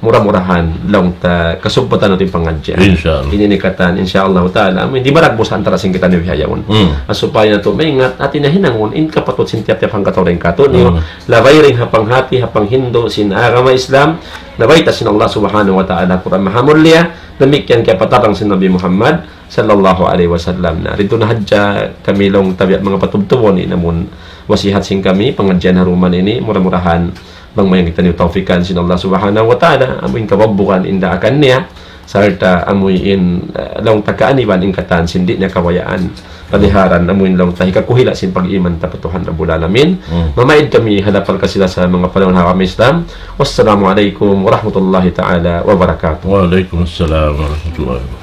mura-murahan laung ta kasugpatan natu' in pangadjian. Insya Allah. Ini in katan, insya Allah Ta'ala, amu in di' maragbus antara sin kitaniyu bihaun. Ah, supaya natu' maingat, hati niya hinangun, in kapatut sin tiyap-tiyap hangkatau dayn kātu'niyu. Labay dayn ha panghati, ha panghindu' sin agama Islam, nabayta' sin Allah Subhanahu wa Ta'ala, Qur'an Maha Mulia, damikkiyan kiyapatarrang sin Nabi Muhammad, sallallahu alayhi wasallam. Na, didtu na hadja kami laung ta biya' manga patubtubun ini, amun wasihat sin kami, pangadjian ha duman ini, mura-murahan, bang mayan kitaniyu tawfikan sin Allah Subhanahu wa Ta'ala, amu in kababbugan in daakan niya, sarta' amu in, eh, laung ta kaaniban in katan sin di' niya kabayaan, paliharan, amu in laung ta hikakuhila' sin pag-iman ta pa Tuhan Rabbul Alamin. Mamaid kami ha lapal kasi-lasa manga palangwan ha agama Islam. Wassalamu alaykum warahmatullahi ta'ala wabarakatuh. Wa alaykum assalam warahmatullahi wabarakatuh.